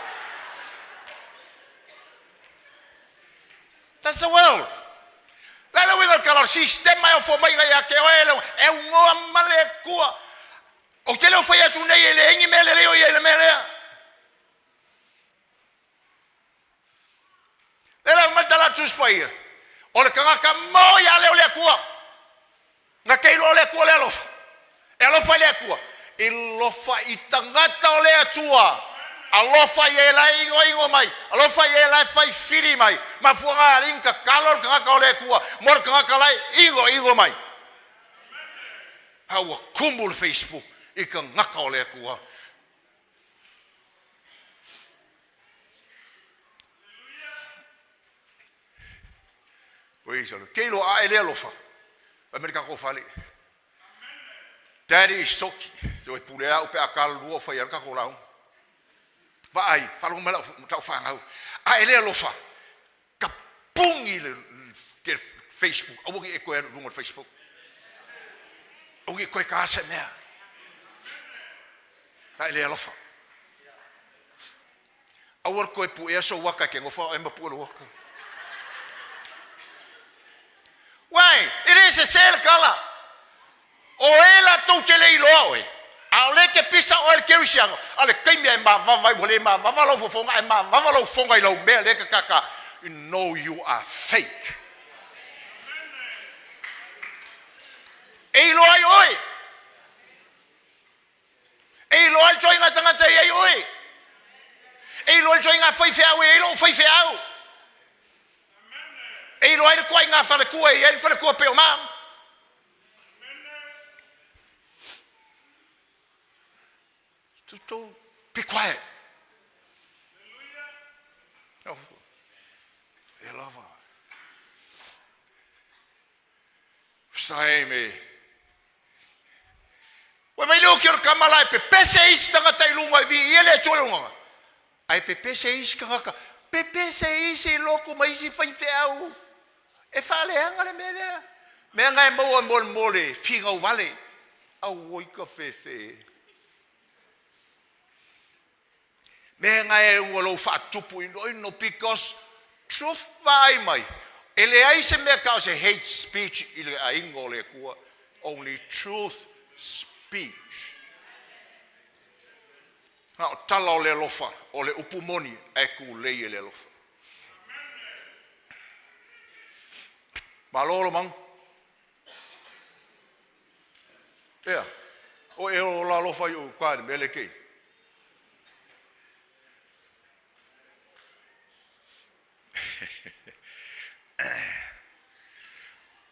That's the world. Le a le uiga o le tala o le sistema e ofo mai ia te oe le e aunoa ma le Atua. Ou te le o fai atu nei e leai ni mea lelei o i ai i le mea lea. Lea la aumai le tala a le Tusi Paia, o le tagata moe a lea o le Atua. Na te iloa o le Atua le alofa. E alofa i le Atua. E lofa i tagata o le Atua. Alofa i e la e igoigo mai. Alofa i e la e fai fili mai. Mafuaaga alii na tatalo le tagata o le Atua mo le tagata la e igoigo mai. A ua tumu le Facebook i tagata o le Atua. Praise the Lord. Ke iloa a e le alofa. Fai mai le tatou fale. Daddy is soki. So e pule au pe a talalua o fai ai le tatou lauga. Vaai, faalogo mai lau tau fanau. A e le alofa, tapuni le, le Facebook. Aua ne i e toe alu i luga o le Facebook. Aua ne i toe ta se mea. A e le alofa. Aua le toe puea sou ata e te nofo a oe ma pue lou ata. Uai, e le sese le tala. O e latou te le iloa oe, a o lea e te pisa oe i le kerisiano, a o le taimi lava e mavava ai, ua le mavava lau fofoga ae mavava lou fofoga i lau mea lea e te tata, you know you are fake. E iloa ai oe. E iloa ai le ituaiga tagata e i ai oe. E iloa ai le ituaiga faifeau e i ai lou faifeau. E iloa ai le ituaiga faletua e i ai le faletua pei o mam. Don't be quiet. E lava. Saime. Ua fai le oki o le tama la e pepese isi tagata i luga e viia le Atua i lona agaga. Ae pepese isi tagata, pepese isi lotu ma isi faifeau. E faaleaga le mea lea. Mea na e maua mo le finau vale. Auoi ka fefe. Mea na e ua lou faatupu inoino because truth vaai mai e leai se mea tau o se hate speech i le aiga o le Atua only truth speech. Na o tala o le alofa o le upu moni ae tulei e le alofa. Malo Lomanu. Ea, o e ola alofa i ou uka i le mea lea kei.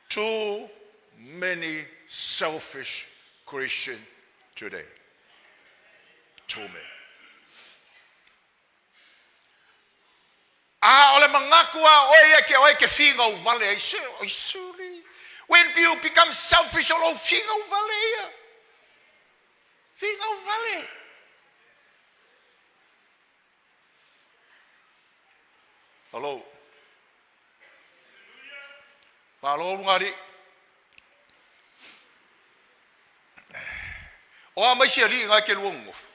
Too many selfish Christian today. Too many. A o le manatu a oe ia ke oe ke finau vale ai se oi suli. When you become selfish o lou finau vale ia. Finau vale. Hello. Malo lugari. O a mai si alii ngai ke lua nofo.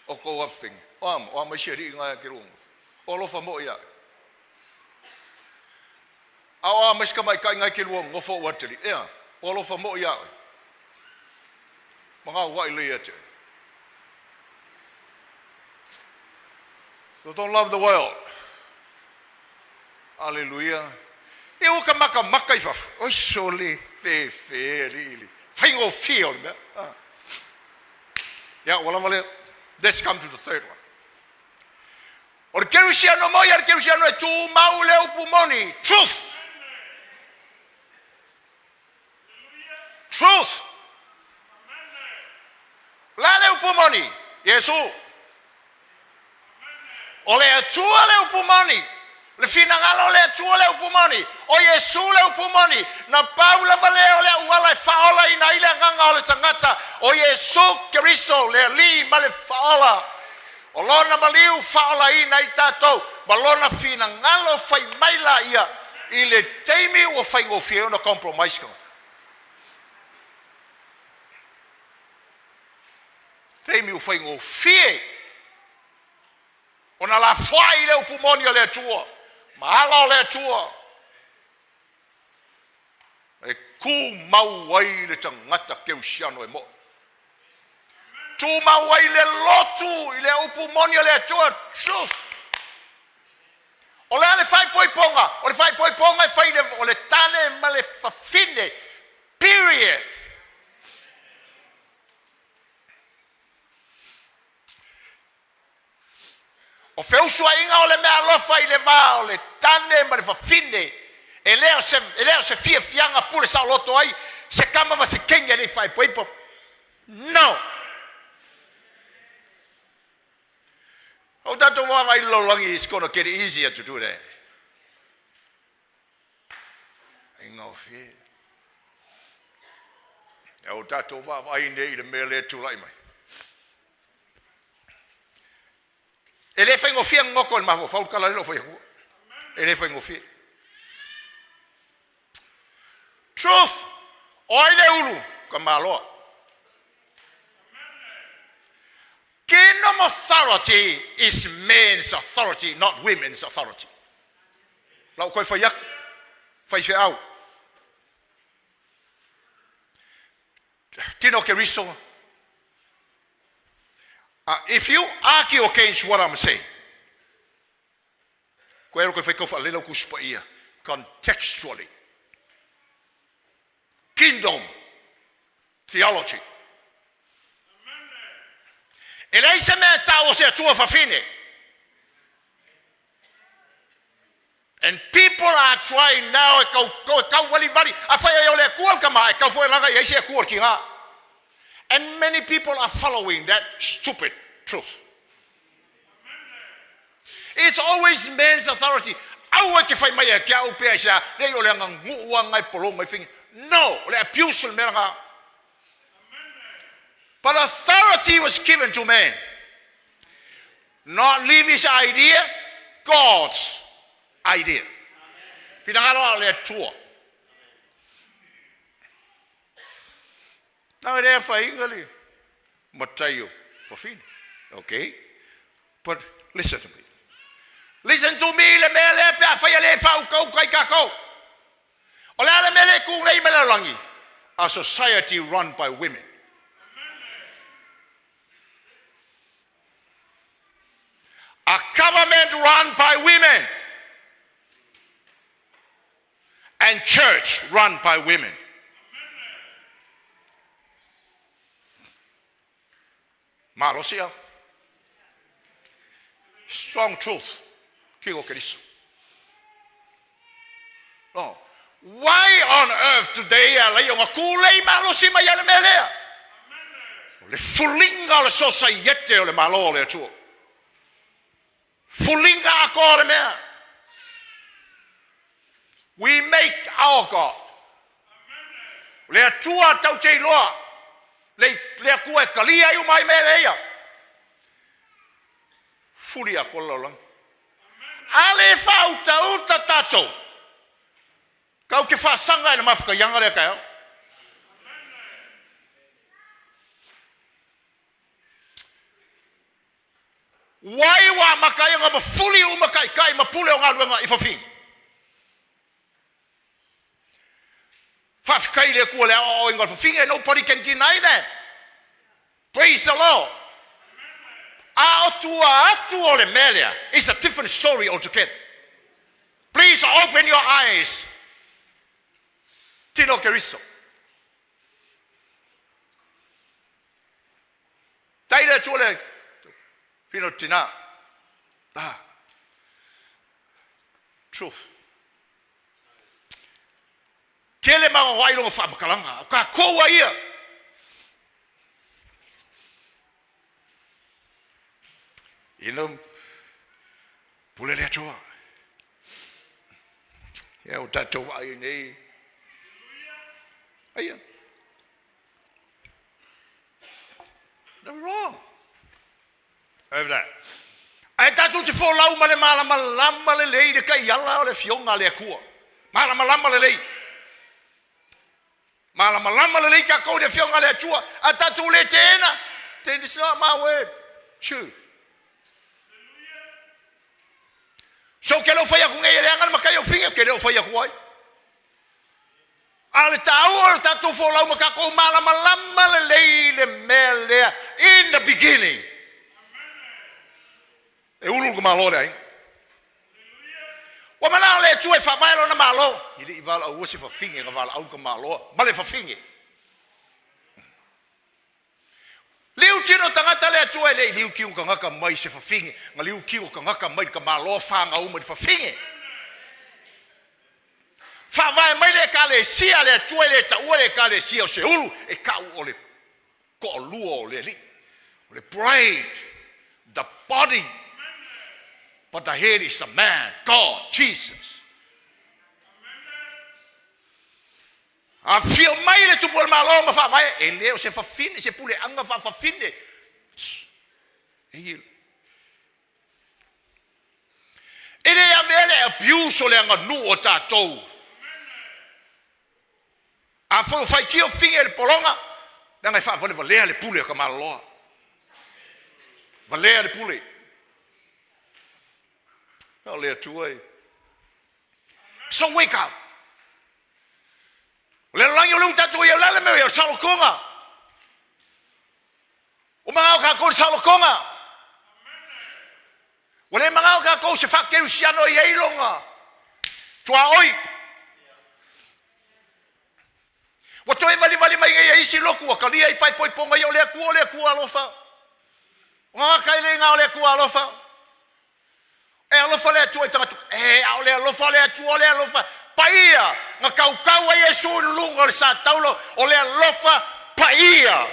O kou afengi. O a, o a mai si alii ngai ke lua nofo. O alofa mo ia. A o a mai si tamaitai ngai ke lua nofo o ateli. Ea, o alofa mo ia. Ma ngā wai le ia te. So don't love the world. Aleluia. E ua ka makamaka i fafo. Oi sole, fefe, alii, faigofie o le mea. Ah. Ia, ua lava lea. Let's come to the third one. O le kerisiano moi a le kerisiano e tumau le upu moni, truth. Truth. La le upu moni, Iesu. O le Atua le upu moni. Le finagalo o le Atua le upu moni. O Iesu le upu moni. Na pau lava lea o le auala e faaolaina ai le agaga o le tagata. O Iesu Keriso le Alii ma le Faaola. O Lona maliu faaolaina ai tatou ma Lona finagalo fai mai laia i le taimi ua faigofie ai ona compromise tagata. Taimi ua faigofie ona lafoai le upu moni a le Atua ma ala o le Atua e tumau ai le tagata kerisiano e mo'i. Tumau ai le lotu i le upu moni a le Atua, truth. O le a le faaipoipoga? O le faaipoipoga e fai le, o le tane ma le fafine, period. O feusuaiga o le meaalofa i le va o le tane ma le fafine, e le o se, e le o se fiafiaga pule saoloto ai se tama ma se teine e le i faaipoipo. No! O tatou vaavaai i le lalolagi, it's gonna get easier to do that. Faigofie. Ia o tatou vaavaai nei i le mea lea e tulai mai. E le faigofie goto i le mafaufau le tala lea o fai atua. E le faigofie. Truth, o ai le ulu? Tamaloa. Kingdom authority is men's authority, not women's authority. Lau toe fai atu, fai feau. Tino Keriso, if you argue against what I'm saying, koe ero koe fai kau whaalela o kusupa ia, contextually. Kingdom theology. E leai se mea e tau o se Atua fafine. And people are trying now e kau, e kau valivali. A fai ai o le Atua le tama, e kau foi laga i ai se Atua le tina. And many people are following that stupid truth. It's always man's authority. Aua e te fai mai e ke au pea i se a, lei o le aga nuu a ngai polo mai fingi. No, o le abuse le mea langa. But authority was given to man. Not Levi's idea, God's idea. Finagalo a o le Atua. Na e lea faiga le matai o fafine. Okay? But listen to me. Listen to me le mea lea pe a fai e le faaukauka i tatou. O le a le mea lea e tu nei mai le lalolagi? A society run by women. A government run by women. And church run by women. Malosi au. Strong truth. King o Keriso. No. Why on earth today a lei o nga kūlei malosi mai a le mea lea? O le fuliga o le sosaiete o le Malo o le Atua. Fuliga atoa o le mea. We make our God. O le Atua tau te iloa. Le, le Atua e talia ai uma ai mea ia. Fuli atoa le lalolagi. A le faautauta tatou, kau te faasaga i le mafutaiaga lea taeao. Wai ua amata ai ona mafuli uma taitai ma pule o galuega i fafine. Faafetai i le Atua le aoaoina o le fafine, nobody can deny that. Praise the Lord. A o tua atu o le mea lea, it's a different story altogether. Please open your eyes. Tino Keriso. Tai le Atua le fino tina. Ah. Truth. Tele maoaoai lona faamatalaga, o tatou a ia. Ina pule le Atua. Ia o tatou vaai nei. Aia. No wrong. Over that. Ae tatou te folau ma le malamalama lelei le taiala o le Afioga a le Atua. Malamalama lelei. Malamalama lelei tatou i le Afioga a le Atua, a tatou le teena. Then it's not my word. True. So ke le o fai aku nei e leaga le matai o fine, ke le o fai aku ai. A o le taua o le tatou folau ma tatou malamalama lelei i le mea lea in the beginning. E ulu le Malo o le aiga. Ua manao le Atua e faavae lona Malo. E le i valaauua se fafine na valaau le tamaloa ma le fafine. Liu tino tagata le Atua e le i liu tino tagata mai se fafine, na liu tino tagata mai le tamaloa fanau mai le fafine. Faavae mai le Ekalesia a le Atua e le taua le Ekalesia o se ulu e tau o le toalua o le Alii, o le bride, the body, but the head is the man, God, Jesus. Afifio mai le Tupu o le Malo ma faavae, e le o se fafine, se puleaga faafafine. E le avea le abuse o le aganuu o tatou. Afai ua faitio fige i le pologa, leaga e faavalevalea le pule a Kamalaloa. Valea le pule. O le Atua e. So wake up. O le lalolagi o lea ua tatou i ai, o le a le mea o i ai? O le saolotoga. Ua manao tatou i le saolotoga. Ua le manao tatou se faakerisiano e i ai lona tuaoi. Ua toe valivali mai nei e isi lotu ua talia ai faaipoipoga ia o le Atua, o le Atua alofa. O gagata e le iga o le Atua alofa. E alofa le Atua i tagata. E, a o le alofa o le Atua, o le alofa paia na tautau ai Iesu i luga o le satauro, o le alofa paia.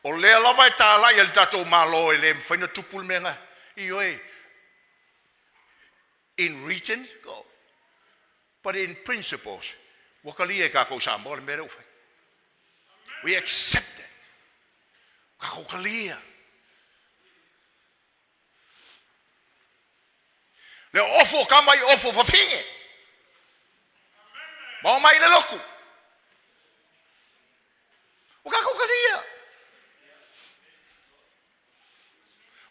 O lea lava e talai ai le tatou Malo e le mafai ona tupu le mea lena. Ioe, in written, go. But in principles, ua talia e tatou Samoa le mea lea ua fai. We accept it. Tatou talia. Le ofo o tama i ofo fafine. Ma o mai le lotu. Ua tatou talia.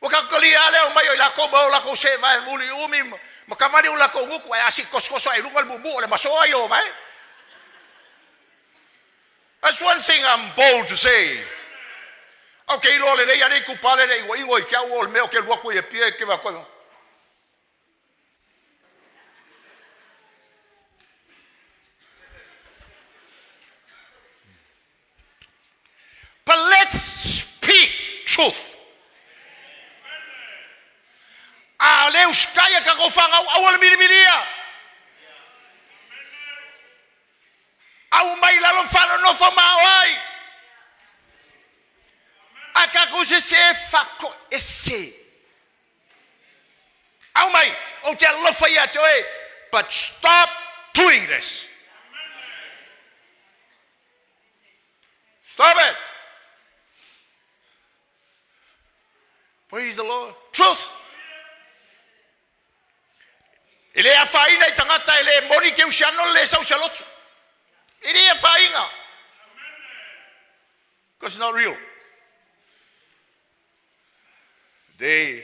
Ua tatou talia lava le omai o i latou ma o latou seevae muliumi ma tavali o latou gutu ae a sii tosotoso ae i luga le mumu o le masoa ia o vae. That's one thing I'm bold to say. Ou te iloa lelei lava le itupa lea le igoigo i te au o le mea ou te alu atu i Apia e te vaai atu. But let's speak truth. A le usitai a tatou fanau, aua le milimilia. Au mai lalo faanonofo ma o ai. A tatou sese faatoese. Au mai, ou te alofa ia te oe, but stop doing this. Stop it. Praise the Lord. Truth. E le afaina i tagata e le moni keusiano le le sau se lotu. E le afaina. Because it's not real. They,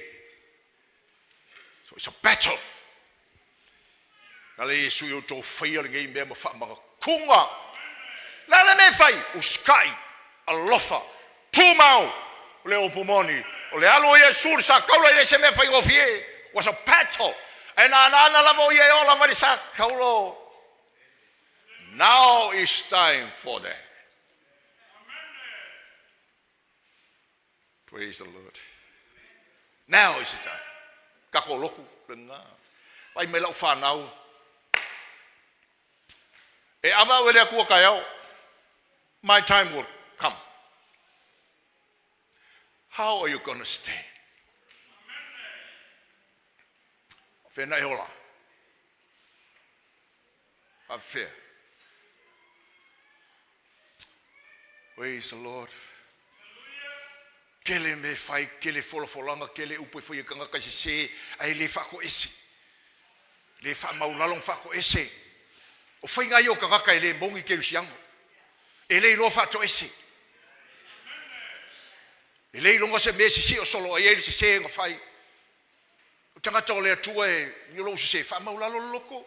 so it's a battle. Na le Iesu i outou faia lenei mea ma faamanatuga. Le a le mea e fai? Usikai, alofa, tumau, o le upu moni, o le alu o Iesu i le satauro e le se mea faigofie. Was a battle. Ae na ana ana lava o ia e ola mai le satauro. Now is time for that. Praise the Lord. Now is the time. Tatou lotu lena. Vaai mai lau fanau. E ava au e le Atua taeao. My time will come. How are you going to stand? Whenai hola. Faafefea. Praise the Lord. Kele me fai, kele folafolaga, kele upu e fai e tagata i sese, ae le faatoese. Le faamaulalo ma faatoese. O faiga ia o tagata e le moni kerisiano. E le iloa faatoese. E le iloga se mea e sisio solo ai ai le sesē na fai. O tagata o le Atua e i lou sesē, faamaulalo le loto.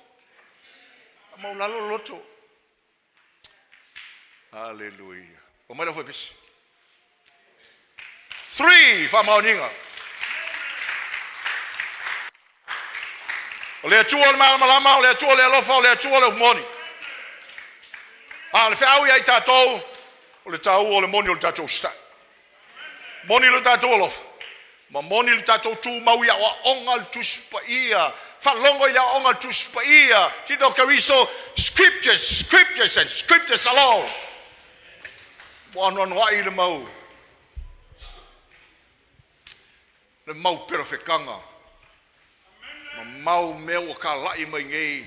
Faamaulalo le loto. Aleluia. O mai lau foi pese. 3, faamaoniga. O le Atua o le malamalama, o le Atua o le alofa, o le Atua o le upu moni. A o le feau ia i tatou, o le taua o le moni o le tatou usitai. Moni lo tatou alofa, ma moni le tatou tumau i aoaoga a le Tusi Paia. Faalogo i le aoaoga a le Tusi Paia. Tino Keriso, scriptures, scriptures and scriptures alone. Ua anoanoai le mau perofetaga ma mau mea ua talai mai nei,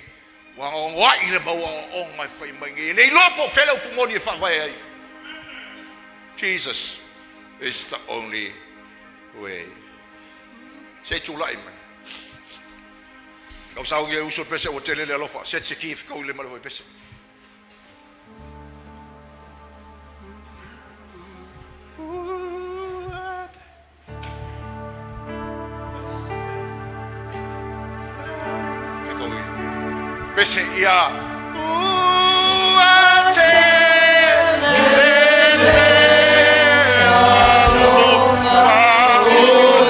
ua anoanoai le mau aoaoga e fai mai nei. E le iloa po o fea le upu moni e faavae ai. Jesus is the only way. Se i tulai mai. Kau sau ia uso pese ua tele le alofa. Se te ki kau le malo pese. Pese ia. Ua tele le alofa o le.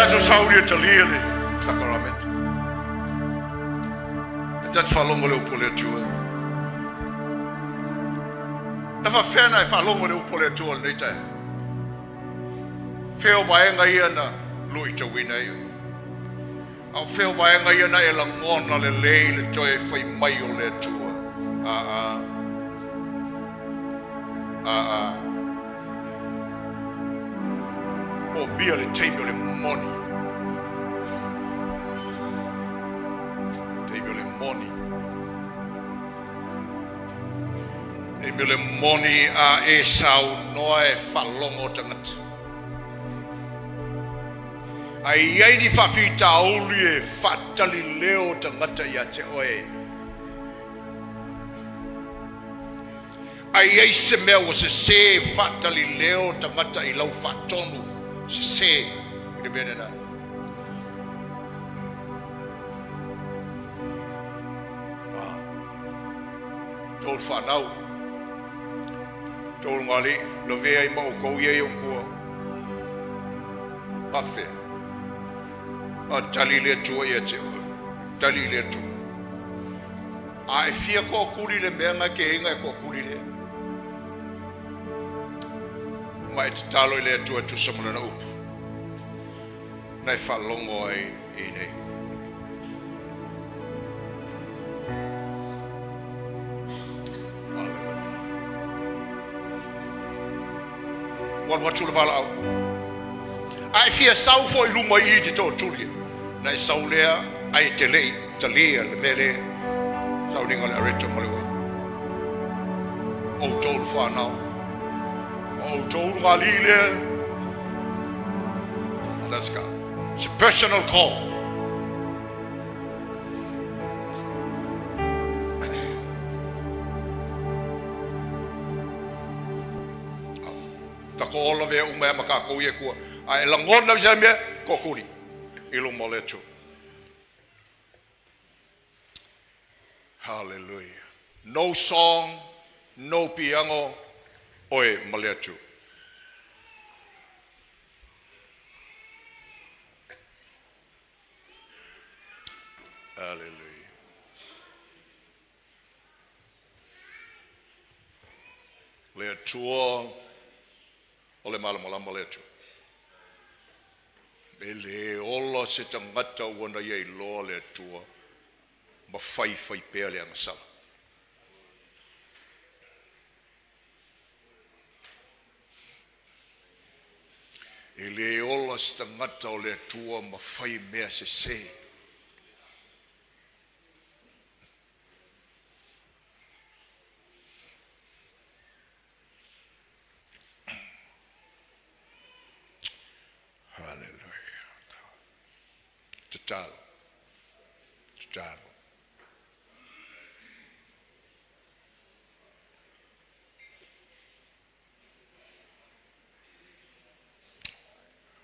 Tatou sauni e talia le sakaramenta. E tatou faalogo le upu o le Atua. Na faafefea na e faalogo le upu o le Atua lenei taeao? Fea o vaega ia na luitauina ai oe? A o fea o vaega ia na e lagona lelei le toe fai mai o le Atua? Aa. Aa. O mia le taimi o le moni. Taimi o le moni. Taimi o le moni a e saunoa e faalogo tagata. A i ai ni faafitauli e faatalileo tagata ia te oe. A i ai se mea ua sesē faatalileo tagata i lau faatonu sesē i le mea lena. Tou fanau, tou ulugalii, lavea ai ma outou ia e ua faafefea. A tali le Atua ia te oe, tali le Atua. A e fia tootuli le mea na ke inga e tootuli lea. Ma e tatalo i le Atua e tusa ma lana upu. Na e faalogo ai i nei. Ua alu atu le valaau. A e fia sau foi i luma i i te tootuli, na e sau lea, ae e te le i talia le mea lea. Sauniga o le areto ma le uaina. Outou le fanau. O outou le gali lea. Let's go. It's a personal call. Tako ola vea uma e ma kākou ia kua. A e lagona i mea, kokuli. I luma o le Atua. Hallelujah. No song, no piano, oe ma le Atua. Hallelujah. Le Atua o le malamalama le Atua. E le ola se tagata ua na ia iloa le Atua ma faifai pea le agasala. E le ola se tagata o le Atua ma fai mea sesē. Hallelujah. Tatalo. Tatalo.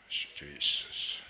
Jesus.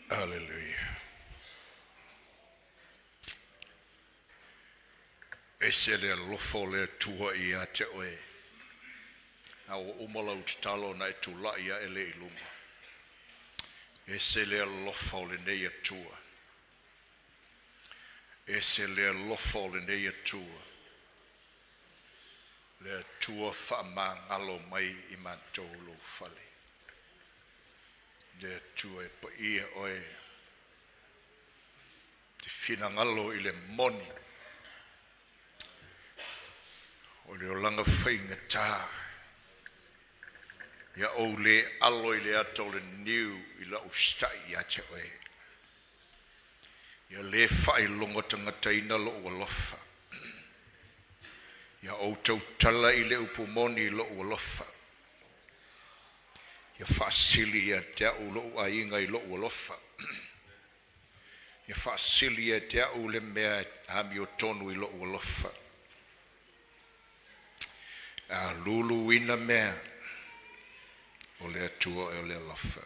Hallelujah. Ese le alofa o le Atua ia te oe. A ua uma lau tatalo na e tulai ae le i luma. Ese le alofa o lenei Atua. Ese le alofa o lenei Atua. Le Atua faamagalo mai i matou lou fale. Le Atua e paia oe. Te finagalo i le moni. O le olaga faigata. Ia ou le alo i le ata o le niu i lau usitai ia te oe. Ia le faailogo tagataina lou alofa. Ia ou tautala i le upu moni i lou alofa. Ia faasili ia te au lou aiga i lou alofa. Ia faasili ia te au le mea amiotonu i lou alofa. A luluina mea o le Atua o le alofa.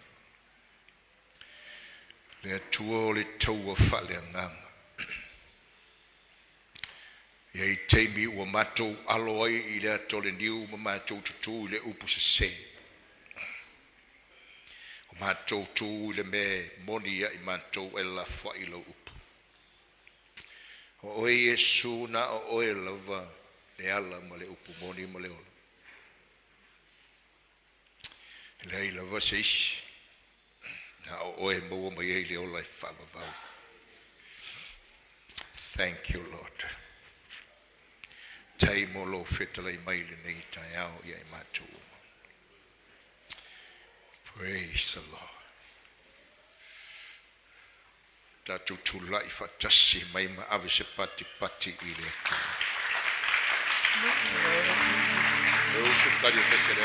Le Atua o le taua faaleagaga. Ia i taimi ua matou alo ai i le ata o le niu ma matou tutū i le upu sesē. O matou tū i le mea moni ia i matou e lafoai lau upu. O oe Iesu na o oe lava le ala ma le upu moni ma le ola. E leai lava se isi na o oe maua mai ai le ola e faavavau. Thank you, Lord. Tai mo lou fetalai mai lenei taeao ia i matou uma. Praise the Lord. Tatou tulai faatasi mai ma ave se patipati i le Atua. E usu kari o pese le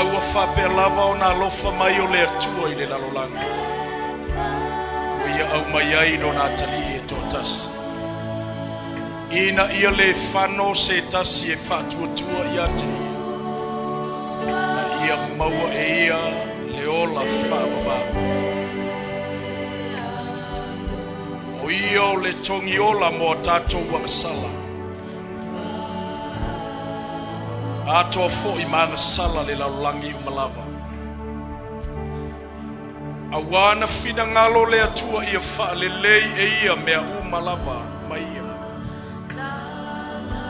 Aua ua faapea lava ona alofa mai o le Atua i le lalolagi, ua ia aumai ai Lona Atalii e toatasi, ina ia le fano se tasi e faatuatua ia te Ia, a ia maua e ia le ola faavavau. O Ia o le togiola mo a tatou agasala, atoa foi ma agasala a le lalolagi uma lava. Auā na finagalo le Atua ia faalelei e Ia mea uma lava ma Ia,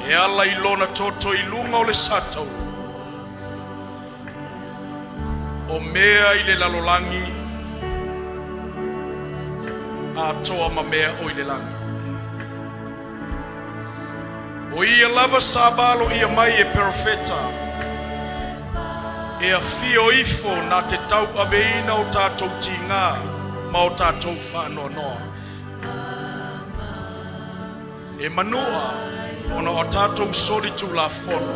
e ala i Lona toto i luga o le satauro, o mea i le lalolagi atoa ma mea o i le lagi. O Ia lava sa valoia mai e perofeta e afio ifo na te tauaveina o tatou tigā ma o tatou faanoanoa. E manua ona o tatou solitulafono,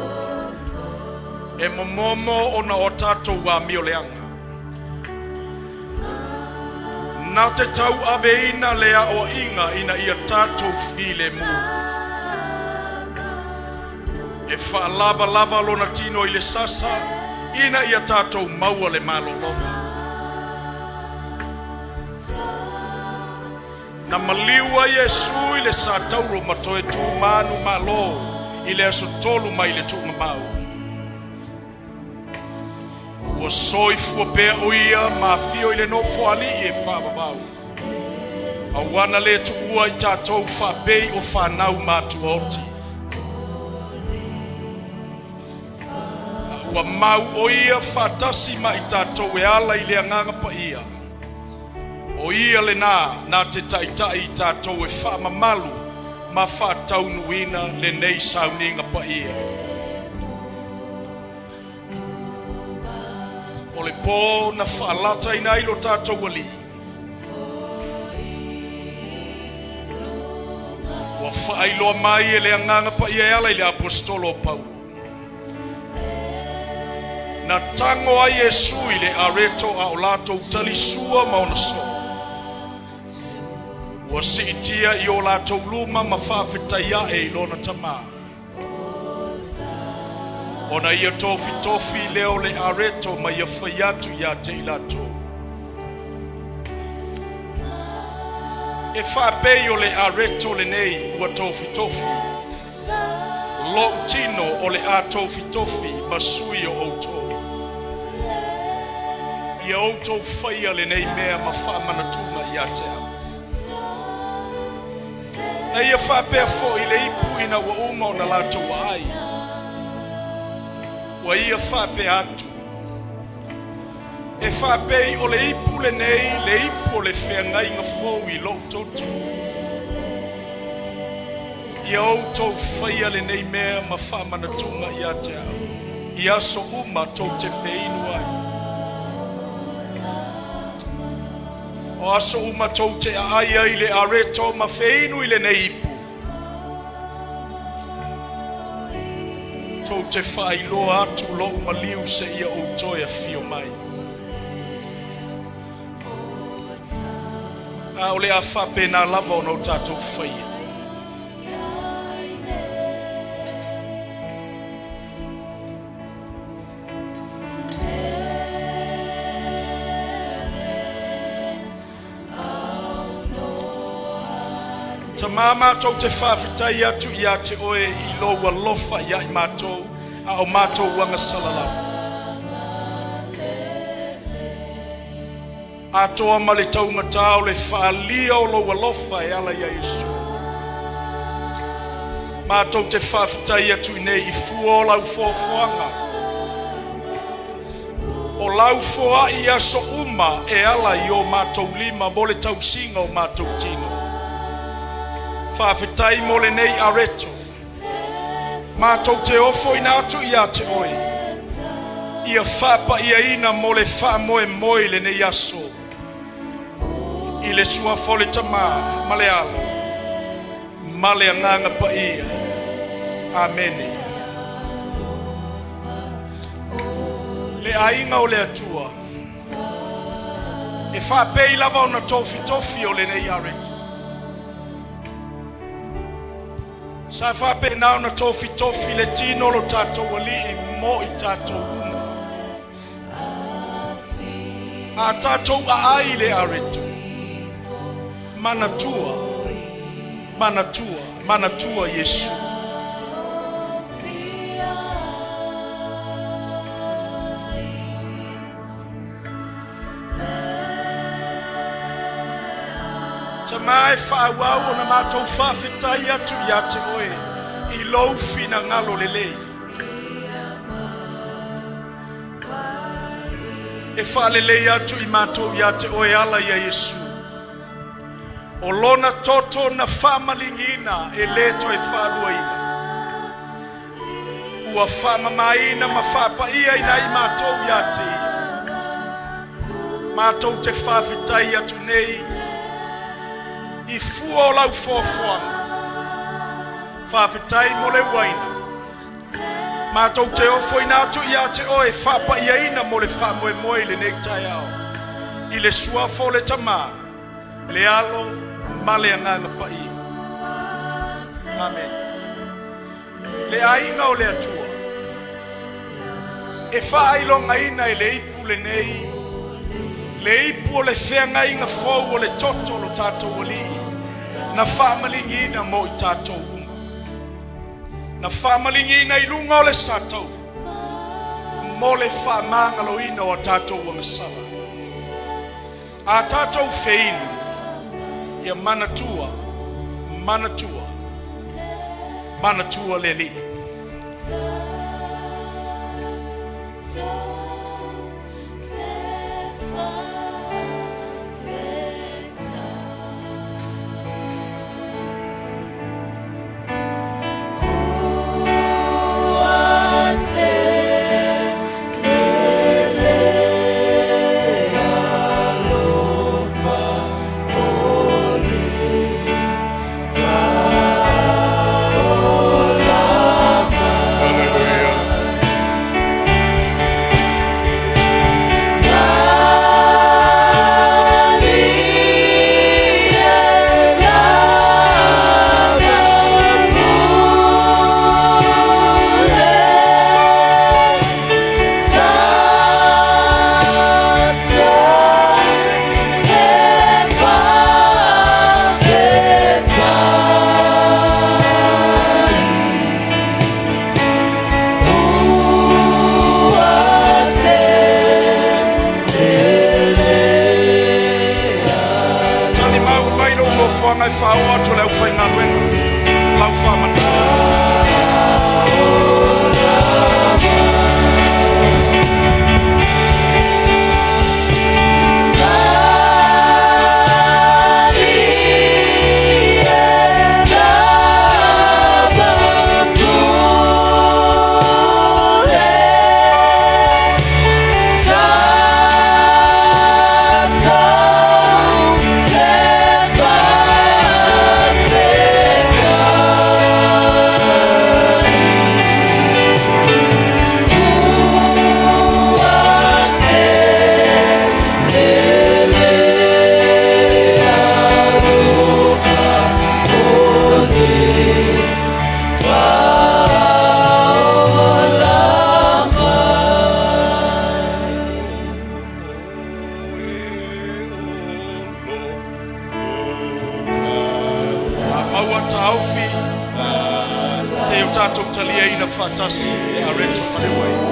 e momomo ona o tatou amioleaga. Na te tauaveina le aoaiga ina ia tatou filemu. E faalavalava lona tino i le sasa ina ia tatou maua le malologa. Na maliu ai Iesu i le satauro ma toe tu manumalo i le aso tolu mai le tuugamau. Ua soifua pea o Ia ma afio i le Nofoalii e faavavau. Auā na le tuua i tatou faapei o fanau matuaoti. A ua mau o Ia faatasi ma i tatou e ala i le Agaga Paia. O Ia lena na te taitai i tatou e faamamalu ma faataunuuina lenei sauniga paia. O le po na faalataina ai lo tatou Alii, ua faailoa mai e le Agaga Paia e ala i le Aposetolo o Paulo. Na tago ai Iesu i le areto a o latou talisua ma ona soo. Ua siitia i o latou luma ma faafetai ae i lona Tamā. Ona ia tofitofi lea o le areto ma ia fai atu ia te i latou. E faapei o le areto lenei ua tofitofi, lou tino o le a tofitofi ma sui o outou. Ia outou faia lenei mea ma faamanatuga ia te au. Na ia faapea foi le ipu ina ua uma ona latou aai, ua ia faapea atu, E faapei o le ipu lenei le ipu o le feagaiga fou i lou toto. Ia outou faia lenei mea ma faamanatuga ia te au, i aso uma tou te feinu ai. O aso uma tou te aai ai i le areto ma feinu i lenei ipu, tou te faailoa atu lou maliu seia ou toe afio mai. A o le a faapena lava ona o tatou faia. Tamā matou te faafetai atu ia te oe i lou alofa ia i matou a o matou agasala lava. Atoa ma le taugata o le faaalia o lou alofa e ala ia Iesu. Matou te faafetai atu i nei i fua o lau foafoaga. O lau foai i aso uma e ala i o matou lima mo le tausiga o matou tino. Faafetai mo lenei areto. Matou te ofoina atu ia te oe. Ia faapaiaina mo le faamoemoe i lenei aso. I le suafa o le Tamā ma le Alo ma le Agaga Paia. Amene. Le aiga o le Atua, e faapei lava ona tofitofi o lenei areto. Sa faapena ona tofitofi le tino o lo tatou Alii mo i tatou uma. A tatou aai i le areto, manatua, manatua, manatua Iesu. Tama e faaauau ona matou faafetai atu ia te Oe i lou finagalo lelei, e faaleleia atu i matou ia te Oe e ala ia Iesu. O Lona toto na faamaligi e le toe faaluaina, ua faamamaina ma faapaiaina ai i matou ia te Ia. Matou te faafetai atu nei i fua o lau foafoaga. Faafetai mo le uaina. Matou te ofoina atu ia te Oe e faapaiaina mo le faamoemoe i lenei taeao. I le suafa o le Tama, le Alo ma le Agaga Paia. Amene. Le aiga o le Atua, e faailogaina e le ipu lenei, le ipu o le feagaiga fou o le toto o lo tatou Alii, na faamaligiina mo i tatou uma. Na faamaligiina i luga o le sataua mo le faamagaloina o a tatou agasala. A tatou feinu, ia manatua, manatua, manatua le Alii. Hallelujah. Talimau mai lou nofoaga e faaoo atu e le aufaigaluega lau faamanuiaga. A maua taofi se i o tatou taliaina faatasi le areto ma le uaina.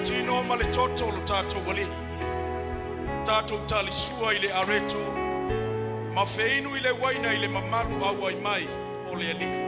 tino ma le toto o lo tatou Alii, tatou talisua i le areto, ma feinu i le uaina i le mamalu auai mai o le Alii.